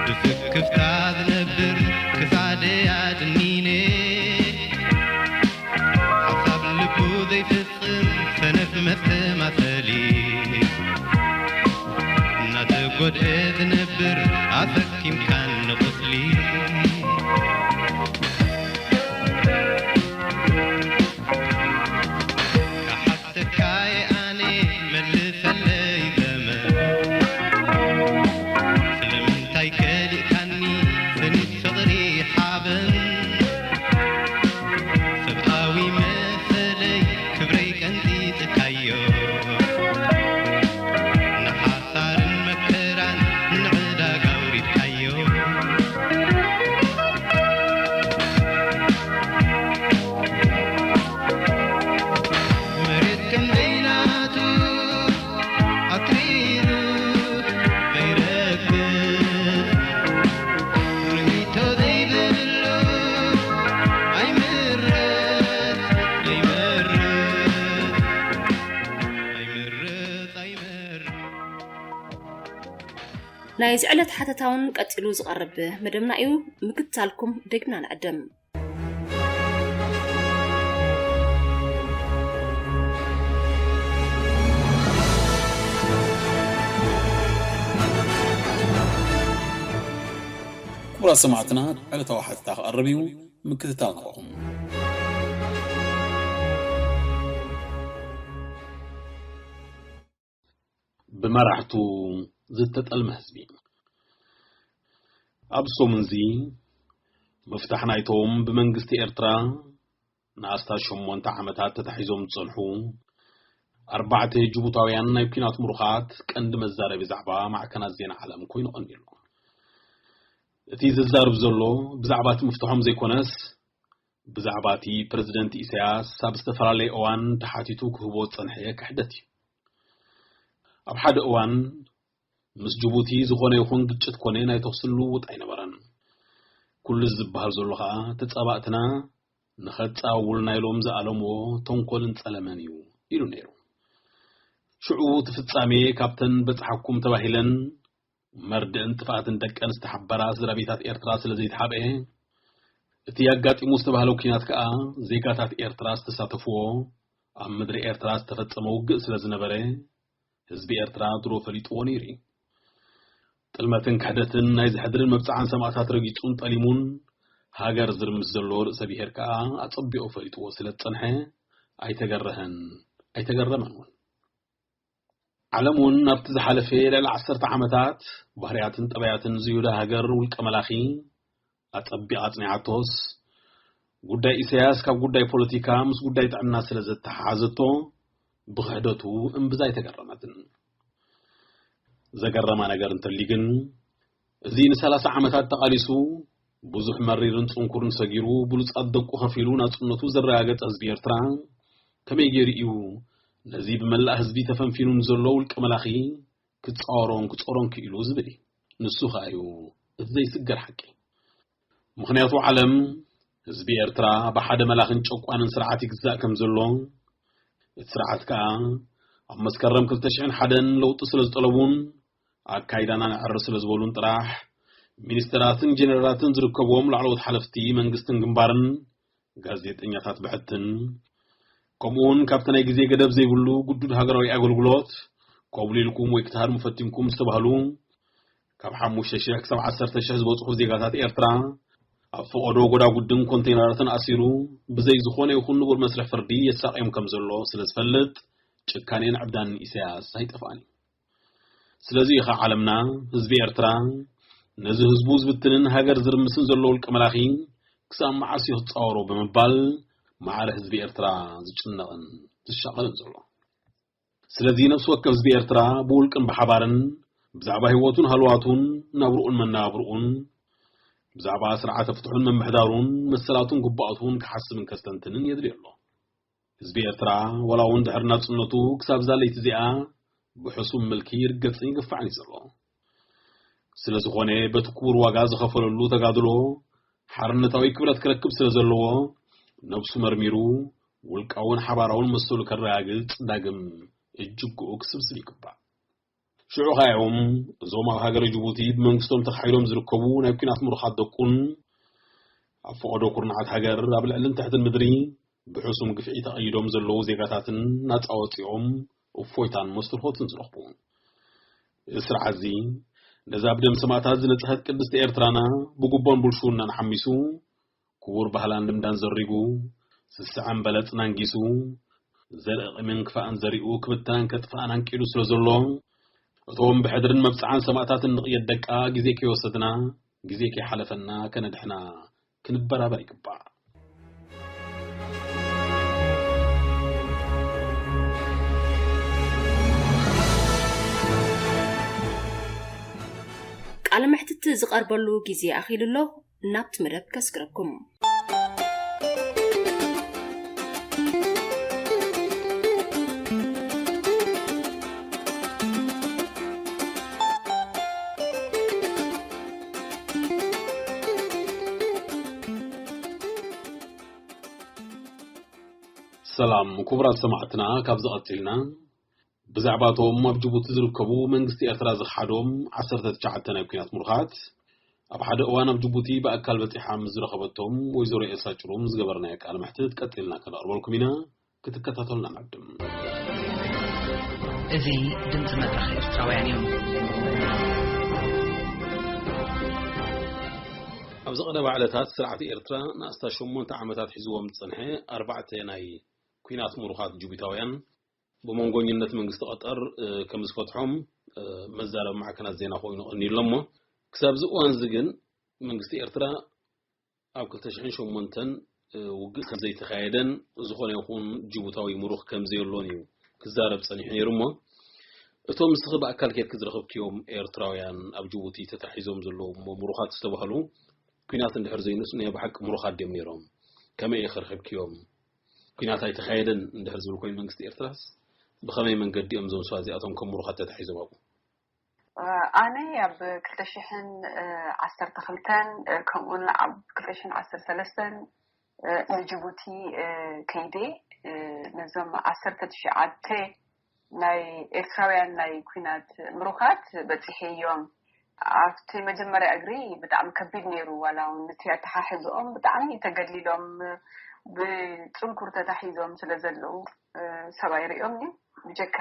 ብስክፍታ ዝነብር ክሳደይ ኣድኒነ። ሓሳብ ልቡ ዘይፍጽም ሰነፍ መተማሰሊ፣ እናተጎድአ ዝነብር ኣሰኪምካኒ ቁስሊ። ክሓተካየ ኣነ መልሰለይ ዘመን፣ ስለምንታይ ከሊእካኒ ስኒት ፍቕሪ ሓበን? ሰብኣዊ መሰለይ ክብረይ ቀንጢጥካዮ፣ ንሓሳርን መከራን ንዕዳጋ ኣውሪድካዮ። መሬት ከም ዘይናቱ ኣትሪሩ ዘይረግፍ፣ ርኢቶ ዘይብሉ ኣይምረት፣ ኣይመርት፣ ኣይምረት፣ ኣይመርት። ናይዚ ዕለት ሓተታ እውን ቀጺሉ ዝቐርብ መደብና እዩ። ምክትታልኩም ደግምና ንዕድም። ክቡራት ሰማዕትና፣ ዕለታዊ ሓተታ ክቐርብ እዩ። ምክትታል ንዕኹም። ብመራሕቱ ዝተጠልመ ህዝቢ። ኣብ ሰሙንዚ ምፍታሕ ናይቶም ብመንግስቲ ኤርትራ ንኣስታት ሸሞንተ ዓመታት ተታሒዞም ዝጸንሑ ኣርባዕተ ጅቡታውያን ናይ ኲናት ምሩኻት ቀንዲ መዛረቢ ዛዕባ ማዕከናት ዜና ዓለም ኮይኑ ቀኒሉ። እቲ ዝዛረብ ዘሎ ብዛዕባ እቲ ምፍትሖም ዘይኮነስ፣ ብዛዕባ እቲ ፕረዚደንት ኢሳያስ ኣብ ዝተፈላለየ እዋን ተሓቲቱ ክህቦ ዝጸንሐ ክሕደት እዩ። ኣብ ሓደ እዋን ምስ ጅቡቲ ዝኾነ ይኹን ግጭት ኮነ ናይ ተኹሲ ልውውጥ ኣይነበረን። ኩሉ እዚ ዝበሃል ዘሎ ኸኣ ተጻባእትና ንኸጻውልና ኢሎም ዝኣለምዎ ተንኮልን ጸለመን እዩ ኢሉ ነይሩ። ሽዑ እቲ ፍጻሜ ካብተን በጻሓኩም ተባሂለን መርድእን ጥፍኣትን ደቀን ዝተሓበራ ስድራ ቤታት ኤርትራ ስለ ዘይተሓብአ፣ እቲ ኣጋጢሙ ዝተባህለ ኲናት ከኣ ዜጋታት ኤርትራ ዝተሳተፍዎ ኣብ ምድሪ ኤርትራ ዝተፈጸመ ውግእ ስለ ዝነበረ፣ ህዝቢ ኤርትራ ድሮ ፈሊጥዎ ነይሩ እዩ። ጥልመትን ክሕደትን ናይ ዝሕድርን መብጽዓን ሰማእታት ረጊጹን ጠሊሙን፣ ሃገር ዝርምስ ዘሎ ርእሰ ብሔር ከኣ ኣጸቢቑ ፈሊጥዎ ስለ ዝጸንሐ፣ ኣይተገረሀን ኣይተገረመን እውን። ዓለም እውን ኣብቲ ዝሓለፈ ልዕሊ ዓሰርተ ዓመታት ባህርያትን ጠባያትን ዝይሁዳ ሃገር ውልቀ መላኺ ኣጸቢቓ ኣጽኒዓቶስ፣ ጉዳይ ኢሳያስ ካብ ጉዳይ ፖለቲካ ምስ ጉዳይ ጥዕና ስለ ዘተሓሓዘቶ፣ ብኽሕደቱ እምብዛ ኣይተገረመትን። ዘገረማ ነገር እንተልዩ ግን፣ እዚ ንሰላሳ ዓመታት ተቓሊሱ፣ ብዙሕ መሪርን ጽንኩርን ሰጊሩ፣ ብሉጻት ደቁ ከፊሉ ናጽነቱ ዘረጋገጸ ህዝቢ ኤርትራ፣ ከመይ ገይሩ እዩ ነዚ ብመላእ ህዝቢ ተፈንፊኑ ንዘሎ ውልቀ መላኺ ክጻወሮን ክጾሮን ክኢሉ ዝብል እዩ። ንሱ ኸኣ እዩ እቲ ዘይስገር ሓቂ። ምኽንያቱ ዓለም ህዝቢ ኤርትራ ብሓደ መላኽን ጨቋንን ስርዓት ይግዛእ ከም ዘሎ፣ እቲ ስርዓት ከኣ ኣብ መስከረም ክልተ ሽሕን ሓደን ለውጢ ስለ ዝጠለቡን ኣካይዳና ነዕርር ስለ ዝበሉን ጥራሕ፣ ሚኒስተራትን ጀነራላትን ዝርከብዎም ላዕለዎት ሓለፍቲ መንግስትን ግንባርን ጋዜጠኛታት ብሕትን፣ ከምኡውን ካብቲ ናይ ግዜ ገደብ ዘይብሉ ግዱድ ሃገራዊ ኣገልግሎት ኮብሊልኩም ወይ ክትሃድሙ ፈቲንኩም ዝተባህሉ ካብ ሓሙሽተ ሽሕ ክሳብ ዓሰርተ ሽሕ ዝበጽሑ ዜጋታት ኤርትራ ኣብ ፈቐዶ ጎዳጉድን ኮንቴይነራትን ኣሲሩ ብዘይ ዝኾነ ይኹን ንቡር መስርሕ ፍርዲ የሳቕዮም ከም ዘሎ ስለ ዝፈልጥ፣ ጭካኔን ዕብዳንን ኢሳያስ ኣይጠፍኣን እዩ። ስለዚ እዩ ኸዓ ዓለምና፣ ህዝቢ ኤርትራ፣ ነዚ ህዝቡ ዝብትንን ሃገር ዝርምስን ዘሎ ውልቀ መላኺ ክሳብ መዓስ እዩ ክጻወሮ ብምባል ማዕረ ህዝቢ ኤርትራ ዝጭነቕን ዝሻቐልን ዘሎ። ስለዚ ነፍሲ ወከፍ ህዝቢ ኤርትራ ብውልቅን ብሓባርን ብዛዕባ ህይወቱን ሃልዋቱን፣ ናብርኡን መነባብርኡን፣ ብዛዕባ ስርዓተ ፍትሑን ምምሕዳሩን መሰላቱን ግቡኣቱን ክሓስብን ከስተንትንን የድልዮ ኣሎ። ህዝቢ ኤርትራ ዋላ እውን ድሕሪ ናጽነቱ ክሳብ እዛ ለይቲ እዚኣ ብሕሱም ምልኪ ይርገጽን ይግፋዕን እዩ ዘሎ። ስለ ዝኾነ በቲ ክቡር ዋጋ ዝኸፈለሉ ተጋድሎ ሓርነታዊ ክብረት ክረክብ ስለ ዘለዎ ነብሱ መርሚሩ ውልቃውን ሓባራውን መሰሉ ከረጋግጽ ዳግም እጅግኡ ክስብስብ ይግባእ። ሽዑ ኸኣ እዮም እዞም ኣብ ሃገረ ጅቡቲ ብመንግስቶም ተኻሒዶም ዝርከቡ ናይ ኲናት ምሩኻት ደቁን ኣብ ፈቐዶ ኩርናዓት ሃገር ኣብ ልዕልን ትሕትን ምድሪ ብሕሱም ግፍዒ ተቐይዶም ዘለዉ ዜጋታትን ናጻ ወጺኦም እፎይታን መስትርሆትን ዝረኽቡ። እዚ ስርዓት እዚ ነዛ ብደም ሰማእታት ዝነጽሀት ቅድስቲ ኤርትራና ብጉቦን ብልሽውናን ሓሚሱ ክቡር ባህላን ልምዳን ዘሪጉ፣ ስስዐን በለጽን ኣንጊሱ፣ ዘርኢ ቂምን ክፋእን ዘሪኡ ክብትናን ከጥፍኣን ኣንቂዱ ስለ ዘሎ፣ እቶም ብሕድርን መብጽዓን ሰማእታትን ንቕየት ደቃ ግዜ ከይወሰድና፣ ግዜ ከይሓለፈና ከነድሕና ክንበራበር ይግባእ። ቃለ መሕትት ዝቐርበሉ ግዜ ኣኺሉ ኣሎ። ናብቲ መደብ ከስግረኩም። ሰላም ክቡራት ሰማዕትና፣ ካብ ዝቐጽልና ብዛዕባ እቶም ኣብ ጅቡቲ ዝርከቡ መንግስቲ ኤርትራ ዝኸሓዶም ዓሰርተ ትሽዓተ ናይ ኲናት ምሩኻት፣ ኣብ ሓደ እዋን ኣብ ጅቡቲ ብኣካል በጺሓ ምስ ዝረኸበቶም ወይዘሮ ኤልሳ ጭሩም ዝገበርናዮ ቃለ መሕትት ቀጺልና ከነቕርበልኩም ኢና። ክትከታተሉና ንዕድም። እዚ ድምጺ መድረኽ ኤርትራውያን እዩ። ኣብዚ ቀደማ ዕለታት ስርዓት ኤርትራ ንኣስታት ሸሞንተ ዓመታት ሒዝዎም ዝጸንሐ ኣርባዕተ ናይ ኲናት ምሩኻት ጅቡታውያን ብመንጎኝነት መንግስቲ ቀጠር፣ እ፣ ከም ዝፈትሖም፣ እ፣ መዛረቢ ማዕከናት ዜና ኮይኑ ቀኒሉ ኣሎ። እሞ ክሳብ እዚ እዋን እዚ ግን መንግስቲ ኤርትራ ኣብ ክልተ ሽሕን ሸሞንተን፣ እ፣ ውግእ ከም ዘይተኻየደን ዝኾነ ይኹን ጅቡታዊ ምሩኽ ከም ዘየሎን እዩ ክዛረብ ጸኒሑ ነይሩ። እሞ እቶም ንስኺ ብኣካል ኬድኪ ዝረኸብክዮም ኤርትራውያን ኣብ ጅቡቲ ተታሒዞም ዘለዉ እሞ ምሩኻት ዝተባህሉ ኲናት እንድሕር ዘይንሱ ናይ ብሓቂ ምሩኻት ድዮም ነይሮም? ከመይ ኢኺ ረኺብክዮም? ኲናት ኣይተኻየደን እንድሕር ዝብል ኮይኑ መንግስቲ ኤርትራስ ብኸመይ መንገዲ እዮም እዞም ሰባት እዚኣቶም ከም ምሩኻት ተታሒዞም ኣብኡ? ኣነ ኣብ ክልተ ሽሕን ዓሰርተ ክልተን ከምኡውን ኣብ ክልተ ሽሕን ዓሰርተ ሰለስተን ንጅቡቲ ከይደ ነዞም ዓሰርተ ትሽዓተ ናይ ኤርትራውያን ናይ ኲናት ምሩኻት በጺሐ እዮም። ኣብቲ መጀመርያ እግሪ ብጣዕሚ ከቢድ ነይሩ። ዋላ እውን እቲ ኣተሓሕዝኦም ብጣዕሚ ተገሊሎም ብጽንኩር ተታሒዞም ስለ ዘለዉ ሰብ ኣይርእዮም እዩ ብጀካ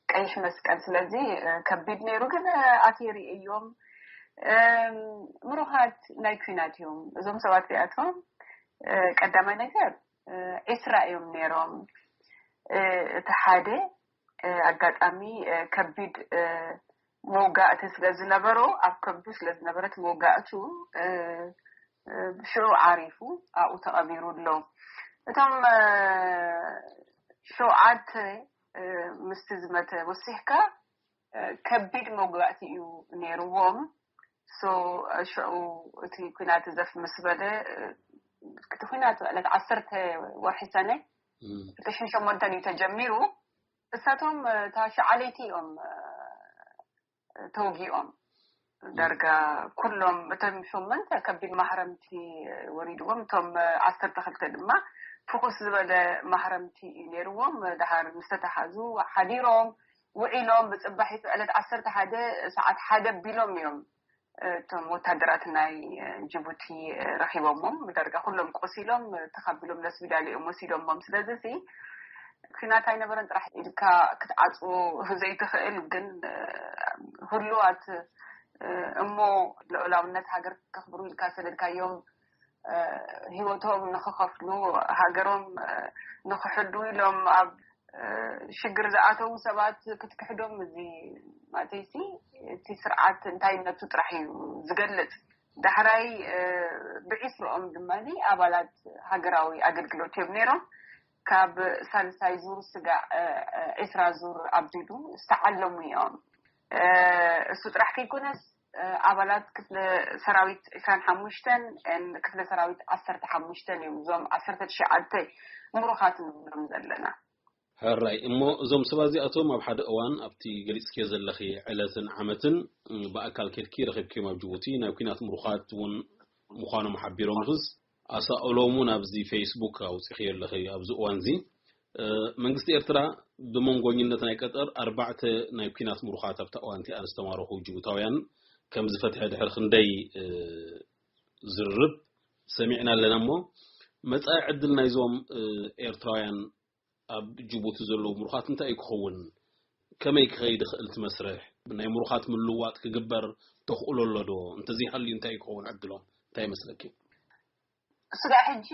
ቀይሕ መስቀል። ስለዚ ከቢድ ነይሩ፣ ግን ኣትየ ርእየዮም። ምሩኻት ናይ ኲናት እዮም እዞም ሰባት እዚኣቶም። ቀዳማይ ነገር ዒስራ እዮም ነይሮም። እቲ ሓደ ኣጋጣሚ ከቢድ መውጋእቲ ስለ ዝነበሮ፣ ኣብ ከብዱ ስለ ዝነበረት መውጋእቱ ሽዑ ዓሪፉ ኣብኡ ተቐቢሩ ኣሎ። እቶም ሸውዓተ ምስቲ ዝመተ ወሲኽካ ከቢድ መውጋእቲ እዩ ነይርዎም። ሶ ሽዑ እቲ ኲናት ዘፍ ምስ በለ፣ እቲ ኲናት ዕለት ዓሰርተ ወርሒ ሰነ ክልተ ሽሕን ሸሞንተን እዩ ተጀሚሩ። እሳቶም እታ ሸዓለይቲ እዮም ተወጊኦም። ዳርጋ ኩሎም እቶም ሸሞንተ ከቢድ ማህረምቲ ወሪድዎም፣ እቶም ዓሰርተ ክልተ ድማ ፍኹስ ዝበለ ማህረምቲ እዩ ነይርዎም። ደሓር ምስ ተተሓዙ ሓዲሮም ውዒሎም፣ ብጽባሒቱ ዕለት ዓሰርተ ሓደ ሰዓት ሓደ ኣቢሎም እዮም እቶም ወታደራት ናይ ጅቡቲ ረኺቦሞም፣ ብዳርጋ ኩሎም ቆሲሎም፣ ተኻቢሎም ለስቢዳል እዮም ወሲዶሞም። ስለዚ ኩናት ኣይነበረን ጥራሕ ኢልካ ክትዓፅዎ ዘይትኽእል፣ ግን ህሉዋት እሞ ልዑላውነት ሃገር ከኽብሩ ኢልካ ሰደድካዮም፣ ህይወቶም ንኽኸፍሉ፣ ሃገሮም ንኽሕሉ ኢሎም ኣብ ሽግር ዝኣተዉ ሰባት ክትክሕዶም፣ እዚ ማለተይሲ እቲ ስርዓት እንታይነቱ ጥራሕ እዩ ዝገልጽ። ዳሕራይ ብዒስርኦም ድማ ኣባላት ሃገራዊ ኣገልግሎት እዮም ነይሮም። ካብ ሳልሳይ ዙር ስጋዕ ዒስራ ዙር ኣቢሉ ዝተዓለሙ እዮም። እሱ ጥራሕ ከይኮነስ ኣባላት ክፍለ ሰራዊት ዒስራን ሓሙሽተን ክፍለ ሰራዊት ዓሰርተ ሓሙሽተን እዮም እዞም ዓሰርተ ትሽዓተ ምሩኻት ንብሎም ዘለና። ሕራይ እሞ፣ እዞም ሰባት እዚኣቶም ኣብ ሓደ እዋን ኣብቲ ገሊጽክዮ ዘለኺ ዕለትን ዓመትን ብኣካል ኬድኪ ረኺብክዮም ኣብ ጅቡቲ፣ ናይ ኲናት ምሩኻት እውን ምዃኖም ሓቢሮምስ፣ ኣሳእሎም እውን ኣብዚ ፌስቡክ ኣውጺኽዮ ኣለኺ። ኣብዚ እዋን እዚ መንግስቲ ኤርትራ ብመንጎኝነት ናይ ቀጠር ኣርባዕተ ናይ ኲናት ምሩኻት ኣብታ እዋን እቲኣ ዝተማረኹ ጅቡታውያን ከም ዝፈትሐ ድሕሪ ክንደይ ዝርርብ ሰሚዕና ኣለና። እሞ መጻኢ ዕድል ናይዞም ኤርትራውያን ኣብ ጅቡቲ ዘለዉ ምሩኻት እንታይ እዩ ክኸውን? ከመይ ክኸይድ ይኽእል እቲ መስርሕ? ናይ ምሩኻት ምልውዋጥ ክግበር ተኽእሎ ኣሎ ዶ? እንተዘይሃልዩ እንታይ እዩ ክኸውን ዕድሎም? እንታይ ይመስለኪ? ስጋዕ ሕጂ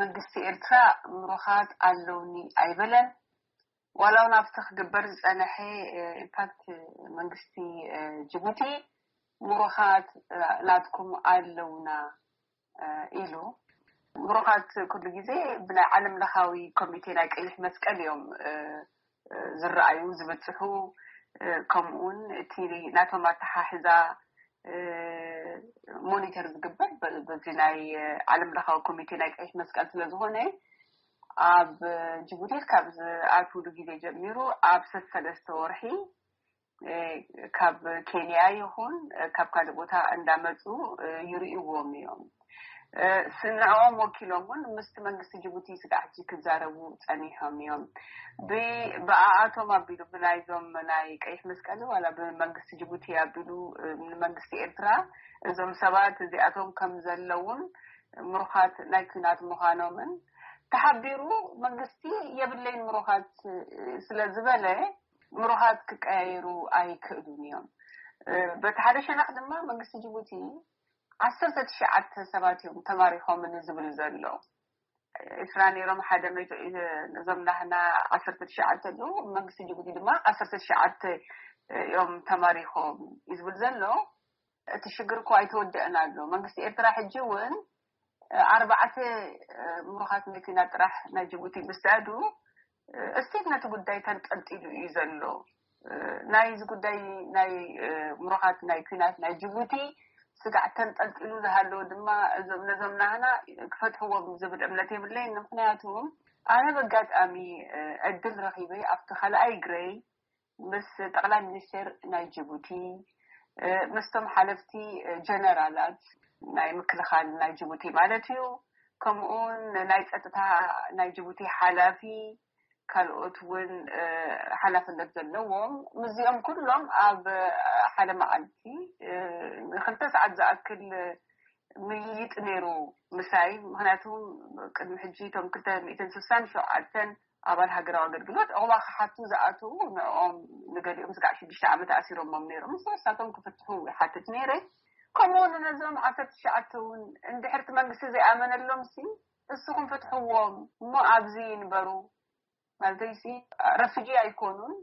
መንግስቲ ኤርትራ ምሩኻት ኣለውኒ ኣይበለን። ዋላ እውን ኣብቲ ክግበር ዝጸነሐ ኢምፓክት መንግስቲ ጅቡቲ ምሩኻት ናትኩም ኣለውና ኢሉ። ምሩኻት ኩሉ ግዜ ብናይ ዓለም ለኻዊ ኮሚቴ ናይ ቀይሕ መስቀል እዮም ዝረኣዩ፣ ዝብጽሑ። ከምኡውን እቲ ናቶም ኣተሓሕዛ ሞኒተር ዝግበር በዚ ናይ ዓለም ለኻዊ ኮሚቴ ናይ ቀይሕ መስቀል ስለ ዝኾነ፣ ኣብ ጅቡቲ ካብ ዝኣትውሉ ግዜ ጀሚሩ ኣብ ሰሰለስተ ወርሒ ካብ ኬንያ ይኹን ካብ ካልእ ቦታ እንዳመፁ ይርእዎም እዮም። ንዕኦም ወኪሎም እውን ምስቲ መንግስቲ ጅቡቲ ስጋዕ ሕጂ ክዛረቡ ፀኒሖም እዮም። ብኣኣቶም ኣቢሉ፣ ብናይዞም ናይ ቀይሕ መስቀል ዋላ ብመንግስቲ ጅቡቲ ኣቢሉ ንመንግስቲ ኤርትራ እዞም ሰባት እዚኣቶም ከም ዘለውን ምሩኻት ናይ ኲናት ምዃኖምን ተሓቢሩ፣ መንግስቲ የብለይን ምሩኻት ስለ ዝበለ ምሩኻት ክቀያየሩ ኣይክእሉን እዮም። በቲ ሓደ ሸነኽ ድማ መንግስቲ ጅቡቲ ዓሰርተ ትሽዓተ ሰባት እዮም ተማሪኾምኒ ዝብል ዘሎ። ዕስራ ነይሮም፣ ሓደ መይቱ። እዞም ናህና ዓሰርተ ትሽዓተ ኣለዉ፣ መንግስቲ ጅቡቲ ድማ ዓሰርተ ትሽዓተ እዮም ተማሪኾም እዩ ዝብል ዘሎ። እቲ ሽግር እኮ ኣይተወደአን ኣሎ። መንግስቲ ኤርትራ ሕጂ እውን ኣርባዕተ ምሩኻት መኪና ጥራሕ ናይ ጅቡቲ ምስዳዱ እስቲል ነቲ ጉዳይ ተንጠልጢሉ እዩ ዘሎ። ናይዚ ጉዳይ ናይ ምሩኻት ናይ ኲናት ናይ ጅቡቲ ስጋዕ ተንጠልጢሉ ዝሃለዎ ድማ እዞም ነዞም ናህና ክፈትሕዎም ዝብል እምነት የብለይን። ምክንያቱ ኣነ በጋጣሚ ዕድል ረኺበ ኣብቲ ካልኣይ ግረይ ምስ ጠቕላይ ሚኒስቴር ናይ ጅቡቲ፣ ምስቶም ሓለፍቲ ጀነራላት ናይ ምክልኻል ናይ ጅቡቲ ማለት እዩ፣ ከምኡውን ናይ ጸጥታ ናይ ጅቡቲ ሓላፊ፣ ካልኦት እውን ሓላፍነት ዘለዎም፣ ምስዚኦም ኩሎም ኣብ ሓደ መዓልቲ ንክልተ ሰዓት ዝኣክል ምይይጥ ነይሩ ምሳይ። ምክንያቱ ቅድሚ ሕጂ እቶም ክልተ ሚእትን ስሳን ሸውዓተን ኣባል ሃገራዊ ኣገልግሎት ዕቑባ ክሓቱ ዝኣትዉ፣ ንዕኦም ንገሊኦም ስጋዕ ሽዱሽተ ዓመት ኣሲሮሞም ነይሮም። ንሳቶም ክፍትሑ ይሓትት ነይረ። ከምኡ እውን ነዞም ዓሰርተ ትሽዓተ እውን እንድሕር እቲ መንግስቲ ዘይኣመነሎም ሲ እስኹም ፍትሕዎም እሞ ኣብዚ ይንበሩ። ማለተይሲ ረፍጂ ኣይኮኑን፣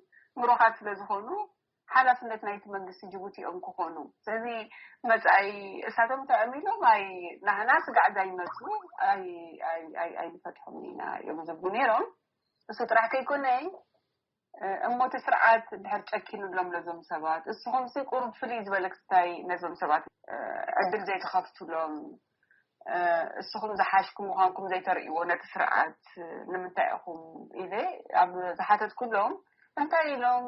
ምሩኻት ስለ ዝኾኑ ሓላፍነት ናይቲ መንግስቲ ጅቡቲ እዮም ክኾኑ። ስለዚ መጻኢ እሳቶም ተኣሚኖም ኣይ ናህና ስጋዕ ዳይመጹ ኣይ ኣይ ኣይ ኣይንፈትሖም ኢና እዮም ዝብሉ ነይሮም። እሱ ጥራሕ ከይኮነ እሞ እቲ ስርዓት ድሕር ጨኪኑሎም ነዞም ሰባት፣ እስኹም ሲ ቁሩብ ፍልይ ዝበለ ክስታይ ነዞም ሰባት ዕድል ዘይትኸፍቱሎም፣ እስኹም ዝሓሽኩም ምዃንኩም ዘይተርእይዎ ነቲ ስርዓት ንምንታይ ኢኹም ኢለ ኣብ ዝሓተትኩሎም፣ እንታይ ኢሎም፣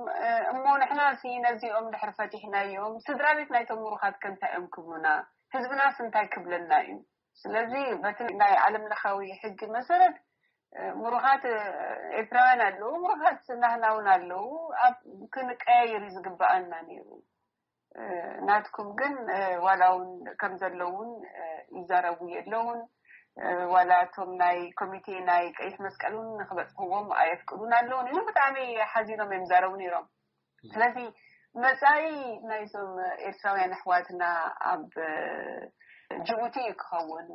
እሞ ንሕና ሲ ነዚኦም ድሕር ፈቲሕናዮም ስድራ ቤት ናይቶም ምሩኻት ከ እንታይ እዮም ክብሉና? ህዝብናስ እንታይ ክብለና እዩ? ስለዚ በቲ ናይ ዓለም ለኻዊ ሕጊ መሰረት ምሩኻት ኤርትራውያን ኣለዉ፣ ምሩኻት ናህና እውን ኣለዉ። ኣብ ክንቀያየር እዩ ዝግበኣና ነይሩ። ናትኩም ግን ዋላ እውን ከም ዘለውን ይዛረቡ የለውን። ዋላ እቶም ናይ ኮሚቴ ናይ ቀይሕ መስቀል እውን ንክበፅሕዎም ኣየፍቅዱን ኣለውን ኢሎም ብጣዕሚ ሓዚኖም እዮም ይዛረቡ ነይሮም። ስለዚ መፃኢ ናይዞም ኤርትራውያን ኣሕዋትና ኣብ ጅቡቲ እዩ ክኸውን።